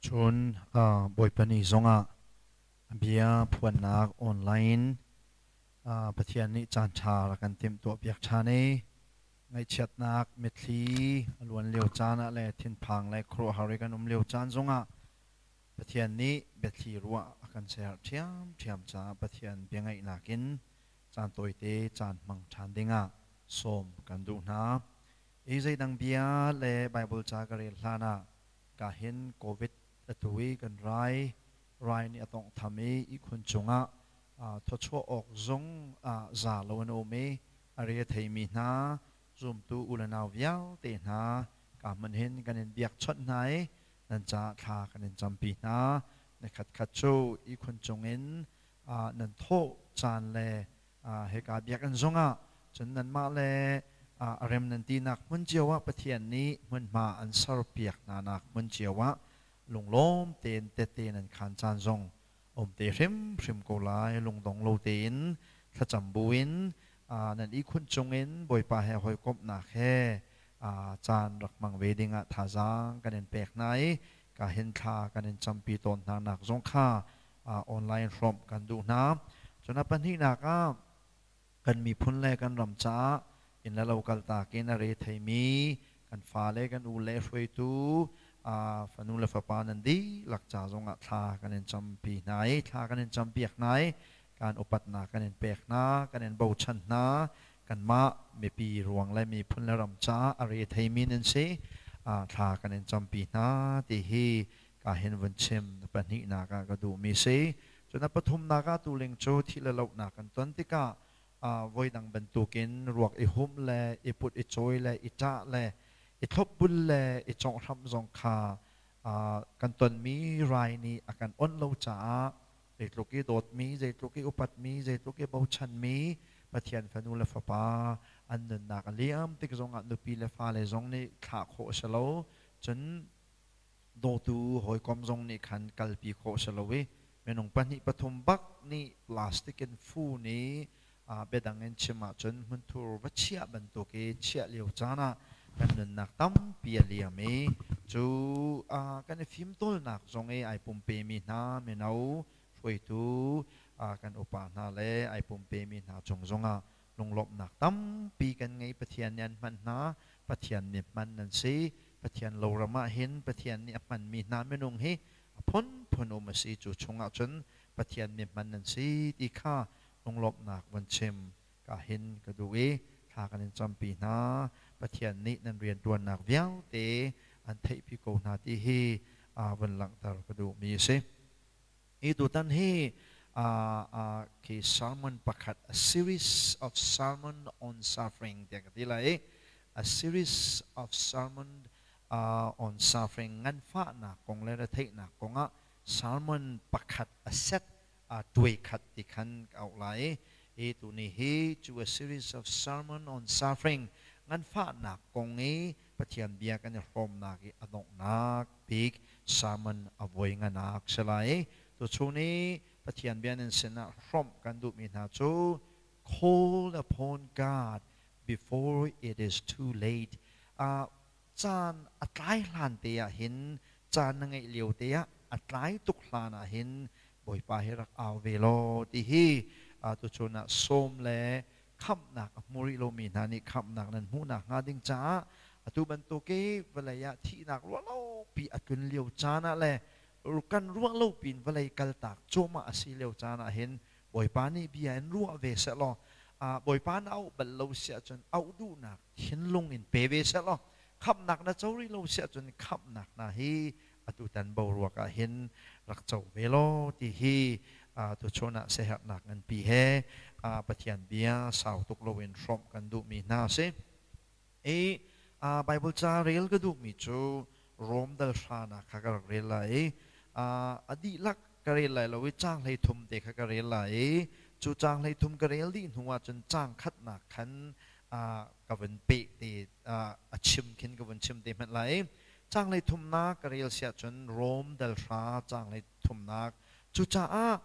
Tuchun Bawipa Ni zongah bia phuannak online Pathian nih caanṭha rak kan timhtuahpiak ṭhan i ngaihchiatnak mitthli a luan lio caan ah le thinphang le khuaruahhar i kan um lio caan zongah Pathian nih biathli ruah a kan ser ṭhiamṭhiam caah Pathian biangaihnak in caan tawite caan hmang ṭhan dingah sawm kan duh hna. Hi zeidang bia le Baibal ca ka rel hlanah ka hin COVID atu i kan rai rai nih a tawnghtham i ihkhun cungah thawchuah awk zong za lo an um i a re a theimi hna zumtu u le nau vialte hna ka hmun hin kan in biakchawnh hna i nan caah thla kan in campi hna. Ni khatkhat cu ihkhun cungin nan thawh caan le hika biakinn zongah cun nanmah le a rem nan tinak hmun cio ah Pathian nih hmunhma an serpiak hna nak hmun cio ah lunglawm tein tette nan khaan caan zong um te hrimhrim ko lai. Lungdong lo tein thlacam buin nan ihkhun cungin Bawipa he hawikomhnak he caan rak hmang ve dingah thazaang kan in pek hna i ka hin thla kan in campi tawn hna nak zong kha online hrawmh kan duh hna. Cun a pahnihnak ah kan miphun le kan ram caah inn le lo kaltak in a re theimi kan fale kan u le hruaitu fanu le fapa nan dihlak ca zongah thla kan in campi hna i thla kan in campiak hna i kan upatnak kan in pek hna, kan in bochan hna. Kanmah mipi ruang le miphun le ram caah a re theimi nan si, thla kan in campi hna ti hi ka hin vun chim. Pahnihnak ah ka duhmi si. Cun a pathumnak ah tuling cu thih le lohnak kan ton tikah voidang bantukin ruak i humh le i put i cawi le i ṭah le i thlopbul le i conghhramh zong kha kan tonmi rai nih a kan onh lo caah zeitluk i dawtmi, zeitluk i upatmi, zeitluk i bochanmi Pathian fanu le fapa an nunnak a liam tik zongah nupi le fale zong nih thlah khawh a si lo. Cun dawtu hawikom zong nih khan kalpi khawh a si lo i minung pahnih pathum bak nih plastic in fun i biadang in chim ahcun hmunthur va chiah bantuk i chiah lio caan ah kan nunnak tampi a liam i cu kan i fimtawlnak zong i ai pumpemi hna mino hruaitu kan upa hna le ai pumpemi hna cung zongah lunglawmhnak tampi kan ngei. Pathian nih an hman hna, Pathian nih hman nan si. Pathian loram ah hin Pathian nih a hmanmi hna minung hi a phunphun um a si. Cu chungah cun Pathian mi hman nan si ti kha lunglawmhnak von chim ka hin ka duh i thla kan in campi hna. Pathian nih nan rianṭuannak vialte an theihpi ko hna ti hi von langhter ka duhmi a si. Hi tutan hi khi sermon pakhat, a series of sermon on suffering tiah ka ti lai i a series of sermon on suffering, nganfahnak kong le retheihnak kongah sermon pakhat a set tuai khat ti khan ka auh lai i hi tuni hi cu a series of sermon on suffering, nganfahnak kong i Pathian bia kan i hrawmnak i a donghnak bik sermon a voi nganak si lai. Tuchun i Pathian bia nan sinah hrawmh kan duhmi hna cu call upon God before it is too late. Caan a tlai hlan te ah hin, caan na ngeih lio te ah, a tlai tuk hlan ah hin Bawipa hi rak au ve law ti hi tuchun ah sawm le khamhnak a hmu rih lomi hna nih khamhnak nan hmuhnak hnga ding caah atu bantuk i vawlei ah thihnak ruahlopi a tlun lio caan ah le kan ruah lo pin vawlei kaltak cuahmah a si lio caan ah hin Bawipa nih bia in ruah ve seh law, Bawipa na auh bal lo si ahcun auh duhnak thinlung in pe ve seh law, khamhnak na co rih lo si ahcun khamhnak hna hi atutan boruak ah hin rak co ve law ti hi tuchun ah siaherhnak nganpi he Pathian bia sau tuk loin hrawmh kan duhmi hna a si. I Bible ca rel ka duhmi cu Rom dal hranak kha ka rak rel lai i a dihlak ka rel lai lo i caang 13 te kha ka rel lai i cu caang 13 ka rel dih hnu ah cun caang khatnak khan ka vun peh te, a chim khin ka vun chim te hmanh lai. Caang 33nak ka rel siah cun Rom dal hra caang 33nak, "Cucaah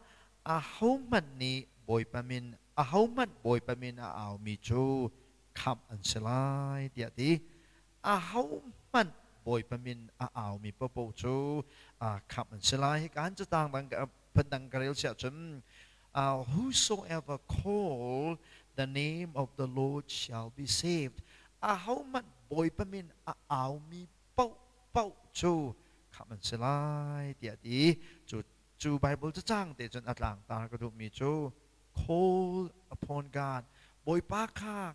ahohmanh nih Bawipa min ahohmanh Bawipa min a aumi cu khamh an si lai," tiah ti. Ahohmanh Bawipa min a aumi paohpaoh cu khamh an si lai. Hika han catang dang phundang ka rel siah cun, "Whosoever call the name of the Lord shall be saved." Ahohmanh Bawipa min a aumi paohpaoh cu khamh an si lai tiah a ti. Cu cu Bible cacang te cun a tlangtar ka duhmi cu call upon God, Bawipa kha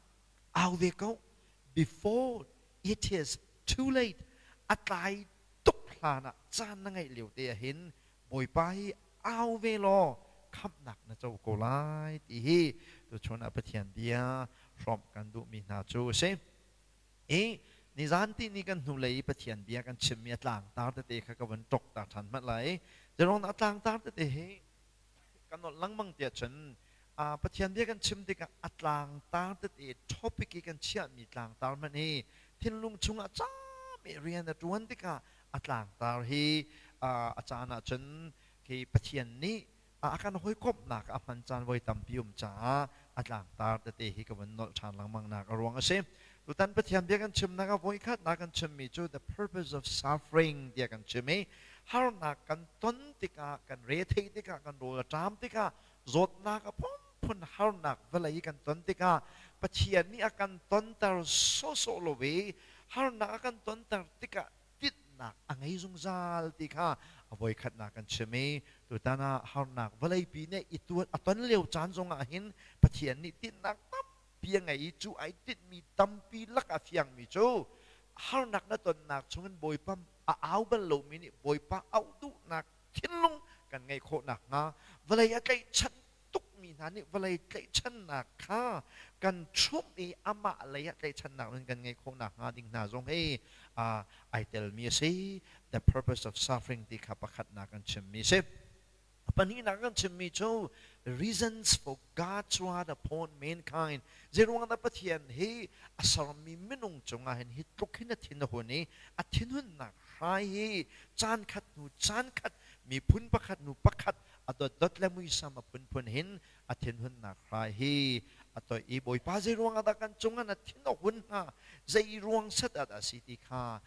au ve ko, before it is too late. A tlai tuk hlan ah, caan na ngeih lio te ah hin Bawipa hi au ve law khamhnak na co ko lai ti hi tuchun ah Pathian bia hrawmh kan duhmi hna cu a si. I nizan ti ni kan hnulei i Pathian bia kan chimmi a tlangtar tete kha ka vun ṭok ta ṭhan hmanh lai. Zeruang a tlangtar tete hi kan nolh lengmang tiah cun, Pathian bia kan chim tikah a tlangtar tete, topic i kan chiahmi tlangtar hmanh hi thinlung chungah cam i rian a ṭuan tikah a tlangtar hi a caan ahcun khi Pathian nih a kan hawikomhnak a hman caan voi tampi um caah a tlangtar tete hi ka vun nolh ṭhan lengmang nak a ruang a si. Tutan Pathian bia kan chimnak ah voikhatnak kan chimmi cu the purpose of suffering tiah kan chim i harnak kan ton tikah, kan rethei tikah, kan rawl a ṭam tikah, zawtnak a phunphun harnak vawlei kan ton tikah Pathian nih a kan tonter sawhsawh lo i harnak a kan tonter tikah tinhnak a ngei zungzal ti kha a voikhatnak kan chim i tutan ah harnak vawleipi nih i tuan a ton lio caan zongah hin Pathian nih tinhnak tampi a ngei i cu ai tinhmi tampi lak a fiangmi cu harnak na tonnak chungin Bawipa a au bal lomi nih Bawipa auh duhnak thinlung kan ngeih khawh nakhnga, vawlei a tlaihchan tukmi hna nih vawlei tlaihchannak kha kan ṭhumh i amah lei ah tlaihchannak nun kan ngeih khawh nakhnga ding hna zong hi ai telmi a si. The purpose of suffering ti kha pakhatnak kan chimmi a si. Pahnihnak kan chimmi cu reasons for God's wrath upon mankind. Zeiruang dah Pathian hi a sermi minung cungah hin hi tluk hin a thin a hun i a thinhunnak hrai hi caan khat hnu caan khat, miphun pakhat hnu pakhat, a dotdot le muisam a phunphun hin a thinhunnak hrai hi a toih i Bawipa zeiruang ah dah kan cungah na thin a hun hnga, zei ruang set ah dah a si ti kha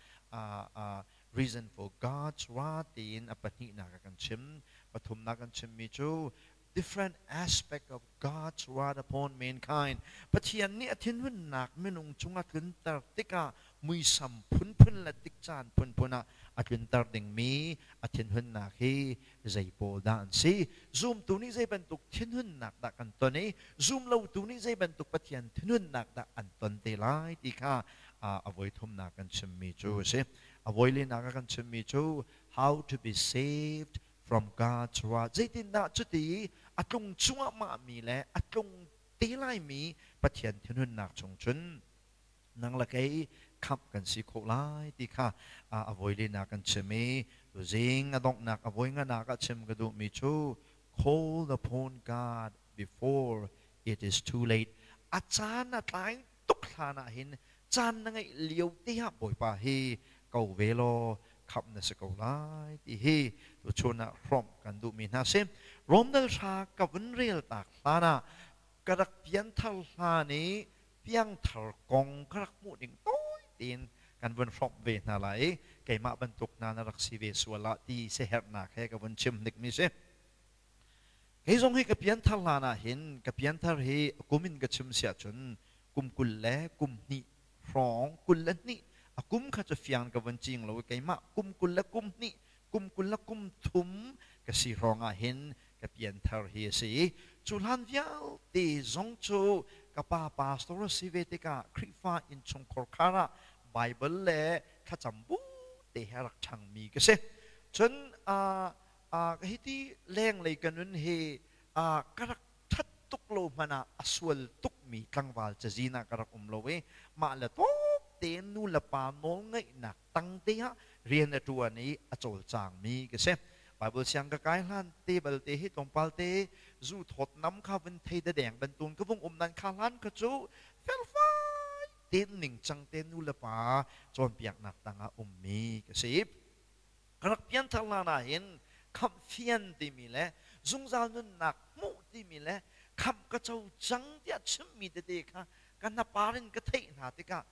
reason for God's wrath tiin a pahnihnak a kan chim. Pathumnak kan chimmi cu different aspect of God's wrath upon mankind. Pathian nih a thinhunnak minung cung a tlunter tikah muisam phunphun le tikcaan phunphun ah a tlunter dingmi a thinhunnak hi zei pawl dah an si? Zumtu nih zei bantuk thinhunnak dah kan ton i zumlotu nih zei bantuk Pathian thinhunnak dah an ton te lai ti kha a voi thumnak kan chimmi cu a si. A voi linak a kan chimmi cu how to be saved from God's wrath. Zeitindah cuti a tlung chungah mahmi le a tlung te laimi Pathian thinhunnak chung cun nang le kei khamh kan si khawh lai ti kha a voi linak kan chim i tuzing a donghnak a voi nganak ah chim ka duhmi cu call upon God before it is too late. A caan a tlai tuk hlan ah hin, caan na ngeih lio te ah Bawipa hi ko ve law khamh na si ko lai ti hi tuchun ah hrawmh kan duhmi hna si. Rom dal hra ka vun rel tak hlan ah ka rak pianthar hlan i piangthar kong ka rak hmuh ding tawi tein kan vun hrawmh ve hna lai i keimah bantuk hna na rak si ve sual ah ti siaherhnak he ka vun chim hnikmi si. Kei zong hi ka pianthar hlan ah hin, ka pianthar hi kum in ka chim siah cun kum 22 hrawng, 22 a kum kha cu fiang ka vun cing lo i keimah kum 22, kum 23 ka si hrawng ah hin ka pianthar hi a si. Cu hlan vialte zong cu ka pa pastor a si ve tikah Khrihfa innchungkhar khar ah Bible le thlacam bu te he a rak ṭhangmi ka si. Cun hiti lenglei ka nun hi ka rak ṭhat tuk lo hmanh ah a sual tukmi tlangval cazin ah ka rak um lo i mah le tawk tein nu le pa nawlngaihnak tang te ah rian a ṭuan i a cawlcangmi ka si. Bible siang ka kai hlan te balte hi tlawmpal te zu thawt nam kha vun thei dadeng bantuin ka vung um nan kha hlan kha cu felfai tein ningcang te nu le pa cawnpiaknak tangah ummi ka si. Ka rak pianthar hlan ah hin khamh fian timi le zungzal nunnak hmuh timi le khamh ka co cang tiah chimmi tete kha ka hnapar in ka theih hna tikah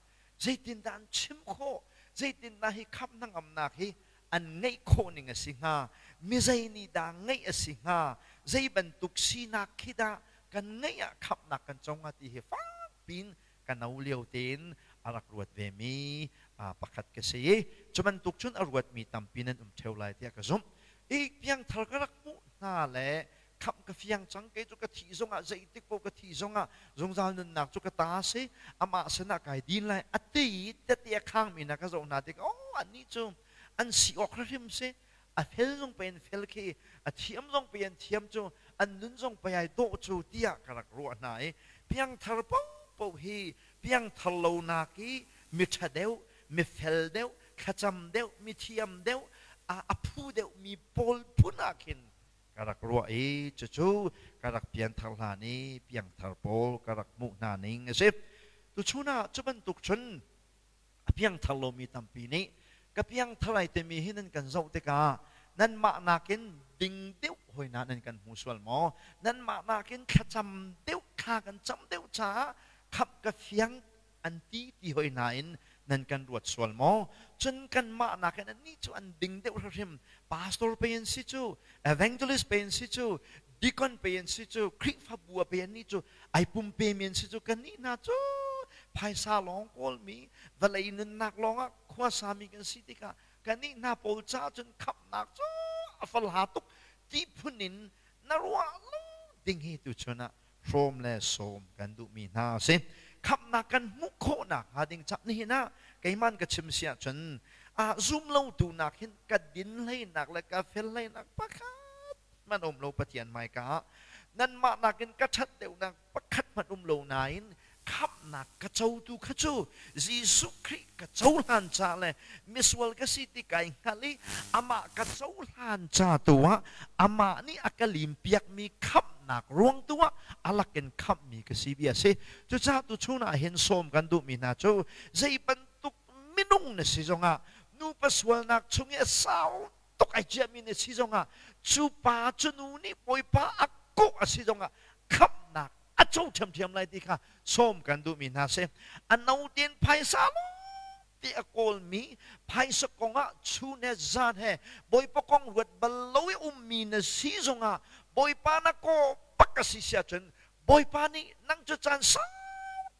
zeitindah an chim khawh? Zeitindah hi khamh hnangamnak hi an ngeih khawh ning a si hnga? Mi zei nih dah ngeih a si hnga? Zei bantuk sinak khi dah kan ngeih ah khamhnak kan co hnga ti hi fak piin ka no lio tein a rak ruat vemi pakhat ka si i cu bantuk cun a ruatmi tampi nan um ṭheo lai tiah ka zumh. I piangthar ka rak hmuh hna le khamh ka fiang cang, kei cu ka thih zongah, zeitik paoh ka thih zongah zungzal nunnak cu ka ta si, amah sinah kai din lai a ti i tete a khangmi hna ka zoh hna tikah, oh, annih cu an si awk hrim si, a fel zong pei an fel khi, a thiam zong pei an thiam cu, an nun zong pei ai dawh cu tiah ka rak ruah hna i piangthar paohpaoh hi piangthar lo nak i mi ṭha deuh, mi fel deuh, thlacam deuh, mi thiam deuh, a phu deuh mi pawl phun ah khin ka rak ruah i cucu ka rak pianthar hlan i piangthar pawl ka rak hmuh hna ning a si. Tuchun ah cu bantuk cun a piangthar lomi tampi nih ka piangthar ai timi hi nan kan zoh tikah nanmah nakin ding deuh hoi hna nan kan hmu sual maw? Nanmah nakin thlacam deuh, thla kan cam deuh caah khamh ka fiang an ti ti hoi hna in nan kan ruat sual maw? Cun kanmah nakin annih cu an ding deuh hrim. Pastor pei an si cu, evangelist pei an si cu, deacon pei an si cu, Khrihfabu a pei annih cu, ai pumpemi an si cu, kannih hna cu phaisa lawng kawlmi, vawlei nunnak lawngah khuasami kan si tikah kannih hna pawl caah cun khamhnak cu a falha tuk ti phun in na ruah lo ding hi tuchun ah hrawm le sawm kan duhmi hna a si. Khamhnak kan hmuh khawhnak hnga ding cah nihin ah keiman ka chim si ahcun ah zum lo tu nak hin ka din hleinak le ka fel hleinak pakhat hmanh um lo Pathian hmaika ah nanmah nakin ka ṭhat deuhnak pakhat hmanh um lo nain khamhnak ka cotu kha cu Jesuh Khrih ka cohlan ca le misual ka si ti kai hngalh i amah ka cohlan ca tu ah amah nih a ka limpiakmi khamhnak ruang tu ah a lakin khamhmi ka si bia si. Cucaah tuchun ah hin sawm kan duhmi hna cu zei bantuk minung na si zongah, nupa sualnak chung i a sau tuk ai ciahmi na si zongah, cu pa cu nu nih Bawipa a kawh a si zongah khamhnak a co ṭhiamṭhiam lai ti kha sawm kan duhmi hna si. A no tein phaisa lawngte a kawlmi, phaisa kongah chun he zan he Bawipa kong ruat bal lo i ummi na si zongah Bawipa na kaw bak a si si ahcun Bawipa nih nang cu caan sau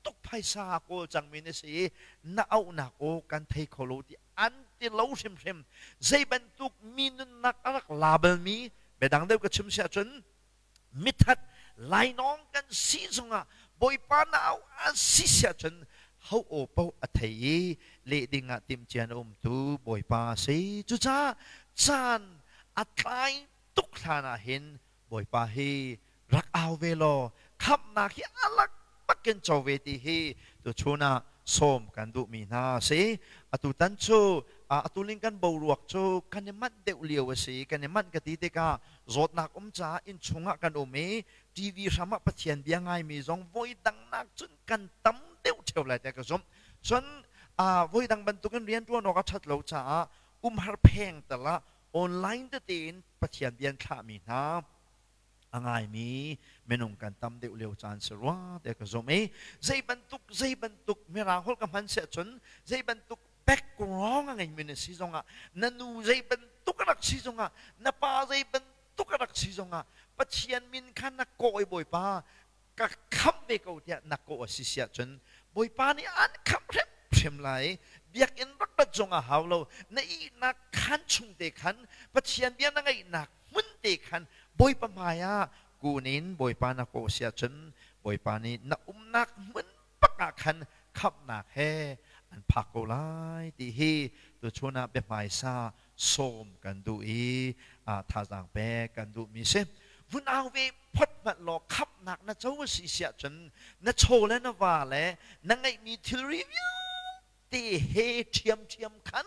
tuk phaisa a kawl cangmi na si i na auhnak aw kan thei kho lo ti an ti lo hrimhrim. Zei bantuk mi nunnak a rak la balmi, biadang deuh ka chim si ahcun mithat lainawng kan si zongah Bawipa na auh a si si ahcun ho aw paoh a thei i leh dingah timhcia na umtu Bawipa a si. Cucaah caan a tlai tuk hlan ah hin Bawipa hi rak au ve law khamhnak hi a lak bakin co ve ti hi tuchun ah sawm kan duhmi hna a si. Atutan cu atuling kan boruak cu kan i manh deuh lio a si. Kan i manh ka ti tikah zawtnak um caah innchung ah kan um i TV hram ah Pathian bia ngaimi zong voi dang nak cun kan tam deuh ṭheo lai tiah ka zumh. Cun voi dang bantukin rianṭuan awk a ṭhat lo caah umhar pheng tal ah online tete in Pathian bia an thlahmi hna a ngaimi minung kan tam deuh lio caan si rua tiah ka zumh i zei bantuk zei bantuk mirang holh ka hman siah cun zei bantuk background a ngeimi na si zongah, na nu zei bantuk a rak si zongah, na pa zei bantuk a rak si zongah, Pathian min kha na kawh i Bawipa ka khamh ve ko tiah na kawh a si siah cun Bawipa nih an khamh hrimhrim lai. Biakinn rak rat zong a hau lo, na ihnak khan chung te khan, Pathian bia na ngaihnak hmun te khan Bawipa hmai ah kun in Bawipa na kawh siah cun Bawipa nih na umnak hmun bak ah khan khamhnak he an phak ko lai ti hi tuchun ah biahmaisa sawm kan duh i thazaang pek kan duhmi si. Vun au ve phot hmanh law khamhnak na co a si siah cun na chaw le na va le na ngeihmi thilri vialte he ṭhiamṭhiam khan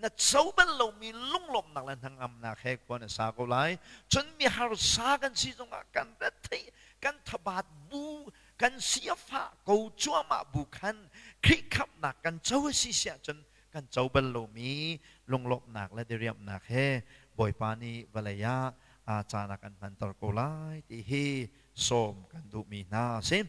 na co bal lomi lunglawmhnak le hnangamnak he khua na sa ko lai. Cun mi harsa kan si zongah kan retheih, kan thabat bu, kan si a fah ko cuahmah bu khan Khrih khamhnak kan co a si siah cun kan co bal lomi lunglawmhnak le diriamhnak he Bawipa nih vawlei ah caan a kan hmanter ko lai ti hi sawm kan duhmi hna a si.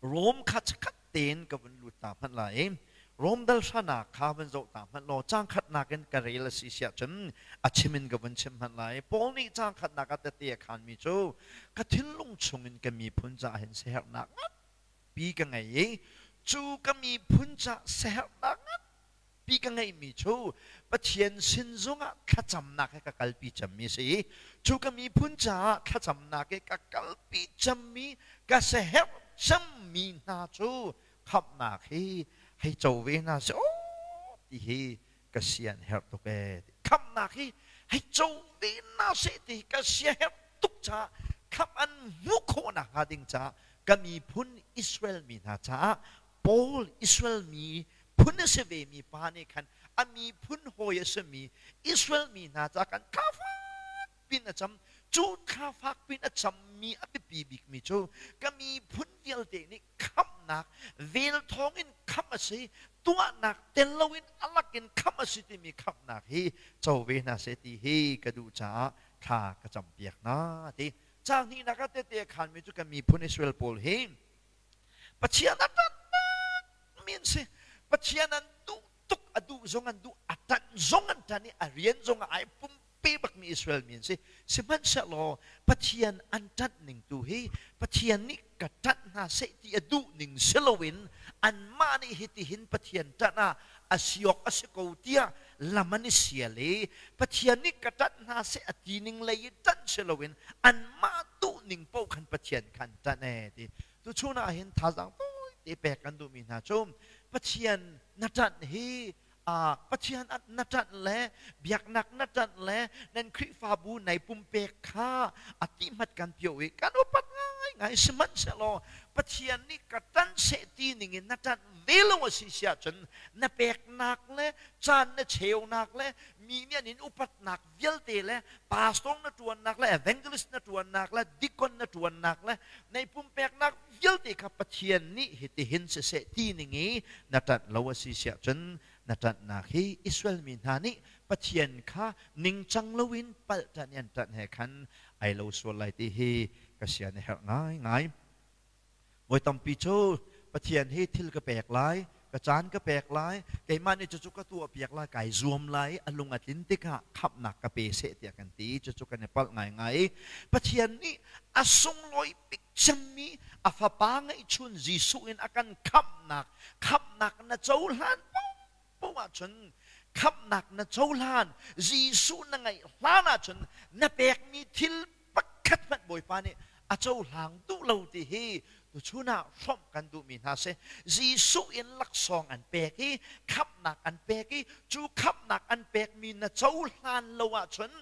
Rom kha chikkhat tein ka vun lut ta hmanh lai. Rom dal hranak kha van zoh ta hmanh law caang khatnak in ka rel a si siah cun a chim in ka vun chim hmanh lai. Paul nih caang khatnak ah tette a khanmi cu ka thinlung chungin ka miphun caah hin siaherhnak nganpi ka ngei i cu ka miphun caah siaherhnak nganpi ka ngeihmi cu Pathian sin zongah thlacamnak he ka kalpi cemmi a si i cu ka miphun caah thlacamnak he ka kalpi cemmi ka siaherh cemmi hna cu khamhnak hi hei co ve hna seh aw ti hi ka sian herh tuk ee. Khamhnak hi hei co ve hna seh ti hi ka sia herh tuk caah khamh an hmuh khawh nakhnga ding caah ka miphun Israel mi hna caah Paul Israel mi phun a si ve mi pa nih khan a miphun hawi a simi Israel mi hna caah kan thla fak pin a cam. Cu thla fak pin a cammi a biapi bikmi cu ka miphun vialte nih khamhnak vel thawngin khamh a si, tuahnak tel loin a lakin khamh a si timi khamhnak hi co ve hna seh ti hi ka duh caah thla ka campiak hna ti. Caang hnihnak ah tete a khanmi cu kan miphun Israel pawl hi Pathian a ṭanh mi an si. Pathian an duh tuk, a duh zong an duh, a ṭanh zong an ṭanh i a rian zong ah ai pumpe bakmi Israel mi an si. Sihmanhsehlaw Pathian an ṭanh ning tu hi Pathian nih ka ṭanh hna seh ti a duh ning si loin anmah nih hitihin Pathian ṭanh ah a si awk a si ko tiah lam an i sial i Pathian nih ka ṭanh hna seh a ti ning lei i ṭanh si loin anmah duh ning paoh khan Pathian kha an ṭanh ee ti. Tuchun ah hin thazaang tawite pek kan duhmi hna cu Pathian na ṭanh hi Pathian na ṭanh le biaknak na ṭanh le nan Khrihfabu nai pumpek kha a tihmat kan pio i kan upat ngaingai. Sihmanhsehlaw Pathian nih ka ṭanh seh ti ningin na ṭanh ve lo a si si ahcun na peknak le caan na cheunak le mi nih an in upatnak vialte le pastor na ṭuannak le evangelist na ṭuannak le deacon na ṭuannak le nei pumpeknak vialte kha Pathian nih hitihin siseh ti ning i na ṭanh lo a si siah cun na ṭanhnak hi Israel mi hna nih Pathian kha ningcang loin palh ṭanh i an ṭanh he khan ai lo sual lai ti hi ka sia na herh ngaingai. Voi tampi cu Pathian hi thil ka pek lai, ka caan ka pek lai, keimah nih cucu ka tuahpiak lai, kai zuam lai, a lung a tlin tikah khamhnak ka pe seh tiah kan ti. Cucu kan i palh ngaingai. Pathian nih a sunglawi bik cemmi a fapa ngeihchun Jesuh in a kan khamhnak, khamhnak na cohlan paoh ahcun khamhnak na cohlan, Jesuh na ngeih hlan ahcun na pekmi thil pakhat hmanh Bawipa nih a cohlang duh lo ti hi tuchun ah hrawmh kan duhmi hna si. Jesuh in laksawng an pek i khamhnak an pek i cu khamhnak an pekmi na cohlan lo ahcun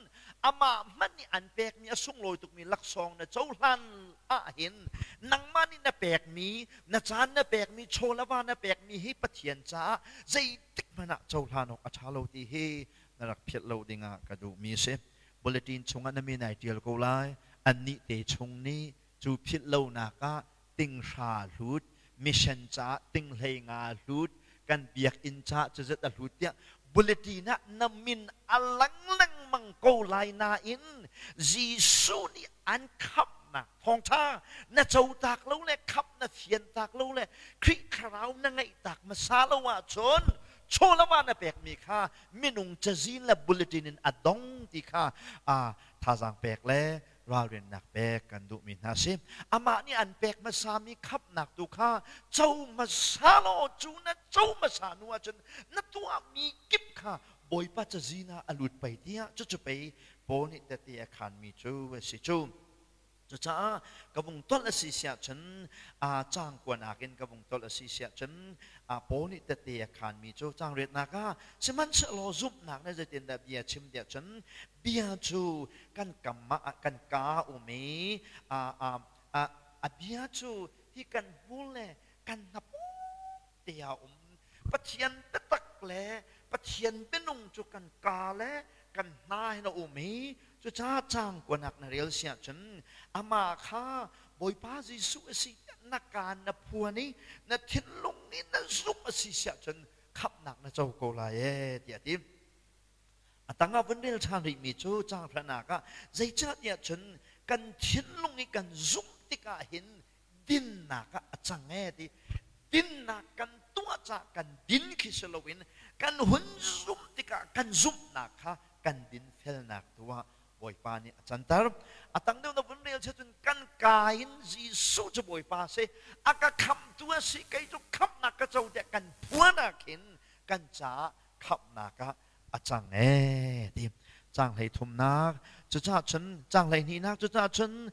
amah hmanh nih an pekmi a sunglawi tukmi laksawng na cohlan ahhin nangmah nih na pekmi na caan na pekmi chaw le va na pekmi hi Pathian caah zeitik hmanh ah cohlan awk a ṭha lo ti hi na rak philh lo dingah ka duhmi a si. Bulletin chungah na min ai ṭial ko lai. Annih te chung nih cu philh lonak ah tinghra hlut, mission caah 30 hlut, kan biakinn caah cuzat a hlut tiah bulletin ah na min a lang lengmang ko lai nain Jesuh nih an khamhnak thawngṭha na cotak lo le khamh na fiantak lo le Khrih thlarau na ngeihtak hmasa lo ahcun chawlama na pekmi kha minung cazin le bulletin in a dong ti kha thazaang pek le ralrinnak pek kan duhmi hna si. Amah nih an pek hmasami khamhnak tu kha co hmasa law cu na co hmasa hnu ahcun na tuahmi kip kha Bawipa cazin ah a lut pei tiah cucu pei Paul nih tehte a khanmi cu a si cu. Cucaah ka vung tolh a si siah cun caang kuanak in ka vung tolh a si siah cun Paul nih tehte a khanmi cu caang riatnak ah sihmanhsehlaw zumhnak nih zeitindah bia chim tiah cun bia cu kan kam ah kan kaa um i a bia cu hi kan hmur le kan hnapum te ah um. Pathian biatak le Pathian bianung cu kan kaa le kan hna hin a um i cucaah caang kuanak na rel si ahcun amah kha Bawipa Jesuh a si na kaan na phuan i na thinlung nih na zumh a si si ahcun khamhnak na co ko lai ee tiah a ti. A tangah vun rel ṭhan rihmi cu caang hranak ah zeicahtiah cun kan thinlung i kan zumh tikah hin dinnak ah a cang ee ti. Dinnak kan tuah tuah ca kan din khi si loin kan hun zumh tikah kan zumhnak kha kan dinfelnak tu ah Bawipa nih a canter. A tang deuh na vun rel cun kan ka in Jesuh cu Bawipa si, a ka khamhtu a si, kei cu khamhnak ka co tiah kan phuan ah khin kan caah khamhnak ah a cang ee ti. Caang hlei thumnak, cucaah cun caang hlei hnihnak, cucaah cun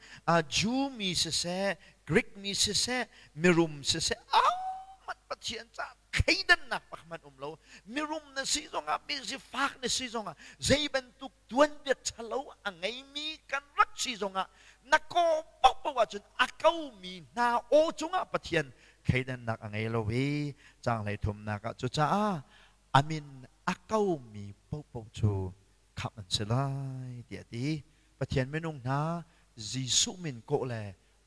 Jew mi siseh, Greek mi siseh, mirum siseh, ahohmanh Pathian caah thleidannak pakhat um lo. Mirum na si zongah, mi sifak na si zongah, zei bantuk tuanbia ṭhalo a ngeimi kan rak si zongah na kaw paohpaoh ahcun a komi hna aw cungah Pathian thleidannak a ngei lo i caang hlei thumnak ah cucaah a min a komi paohpaoh cu khamh an si lai tiah a ti. Pathian minung hna Jesuh min kawh le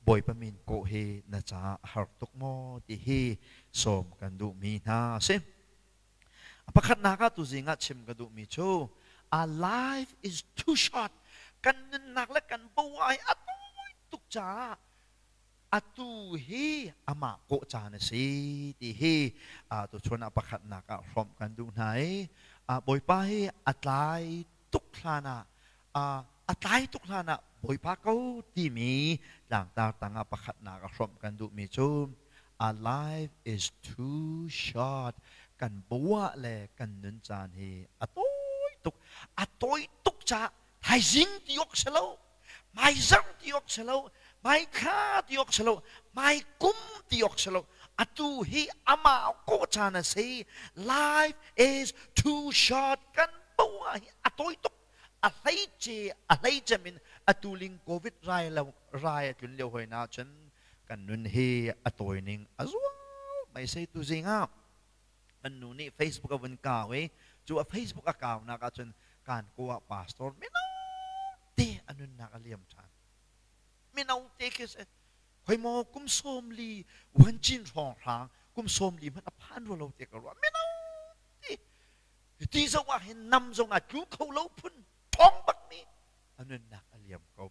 Bawipa min kawh hi na caah a har tuk maw ti hi sawm kan duhmi hna a si. A pakhatnak ah tuzing ah chim ka duhmi cu our life is too short. Kan nunnak le kan bo ai a tawi tuk caah atu hi amah kawh caan a si ti hi tuchun ah pakhatnak ah hrawmh kan duh hna i Bawipa hi a tlai tuk hlan ah a tlai tuk hlan ah Bawipa ko timi tlangtar tangah pakhatnak a hrawmh kan duhmi cu our life is too short. Kan buah le kan nun caan hi a tawi tuk. A tawi tuk caah thaizing ti awk si lo, hmaizarh ti awk si lo, hmaithla ti awk si lo, hmaikum ti awk si lo. Atu hi amah kawh caan a si. Life is too short. Kan buah hi a tawi tuk. A hleice a hleicem in atu ling COVID rai lo rai a tlun lio hoi na cun kan nun hi a tawi ning a zual mai sei tu zing ah kan nu nih Facebook a vun kau i cu a Facebook a kaunak ah cun kan ko ah pastor mino te a nunnak a liam ṭhan. Mino te khi si khoi maw kum 40 wan cin hrawng hrang kum 40 hmanh a phan rua lo te ka ruah. Mino te ti zong ah hin nam zong ah tlu kho lo phun ṭhawng bak mi a nunnak a liam ko.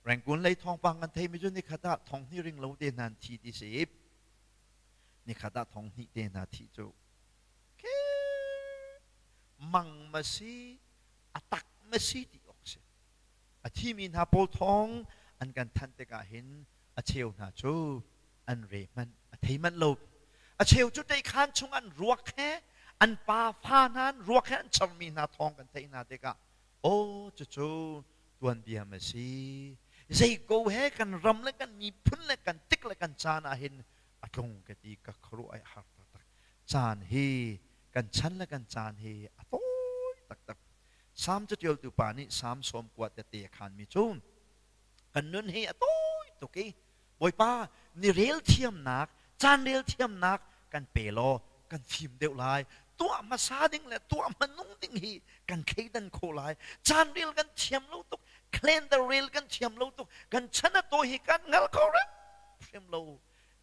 Rangoon lei thawngpang kan theimi cu nikhat ah thong hnih ring lo te hna an thi ti si. Nikhat ah thong hnih te hna thi cu ke mang ma si a tak ma si ti awk si. A thimi hna pawl thawng an kan thanh tikah hin a cheu hna cu an re hmanh a thei manh lo. A cheu cu teikhan chung an ruak he an pa fa hna an ruak he an charmi hna thawng kan theih hna tikah aw cucu tuanbia ma si. Zei ko he kan ram le kan miphun le kan tik le kan caan ah hin a tlung ka ti ka khuaruah ai har taktak. Caan hi kan chan le kan caan hi a tawi taktak. Salm catialtu pa nih Salm 90 tete a khanmi cu kan nun hi a tawi tuk i Bawipa ni rel thiamnak, caan rel thiamnak kan pe law kan fim deuh lai. Tuah hmasa ding le tuah hmanung ding hi kan thleidan khawh lai. Caan rel kan thiam lo tuk, calendar rel kan thiam lo tuk, kan chan a tawi hi kan hngal kho hrimhrim lo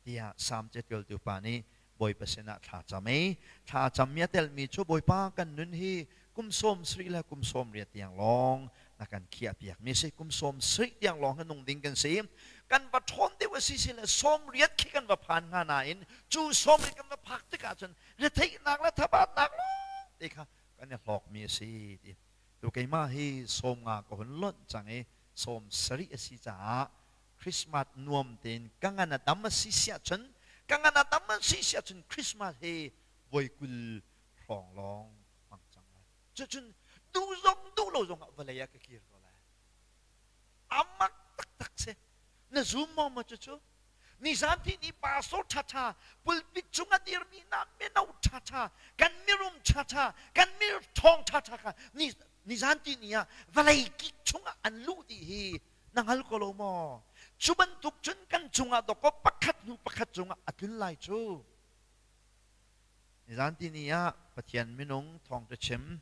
tiah Salm catialtu pa nih Bawipa sinah thla cam ei. Thla cammi a telmi cu Bawipa kan nun hi kum 70 le kum 80 tiang lawng na kan khiah piakmi si. Kum 70 tiang lawng hi nung ding kan si. Kan va ṭhawn deuh a si si le 80 khi kan va phan hnga nain cu 80 kan va phak tikah cun retheihnak le thabatnak lawng te kha kan i hlawkmi a si ti. Tu keimah hi 50 ka hun lonh cang i 70 a si caah Christmas nuam tein ka ngan a dam a si siah cun ka ngan a dam a si siah cun Christmas hi voi 20 hrawng lawng hmang cang lai. Cucun duh zong duh lo zong ah vawlei ah ka kir ko lai. A mak taktak si. Na zum maw maw cucu? Nizan ti ni pastor ṭhaṭha, pulpit cung a dirmi hna mino ṭhaṭha, kan mirum ṭhaṭha, kan mirṭhawng ṭhaṭha kha ni nizan ti ni ah vawlei kik chungah an luh dih hi na hngal ko lo maw? Cu bantuk cun kan cungah dawkaw pakhat hnu pakhat cungah a tlun lai cu. Nizan ti ni ah Pathian minung thawngṭha chim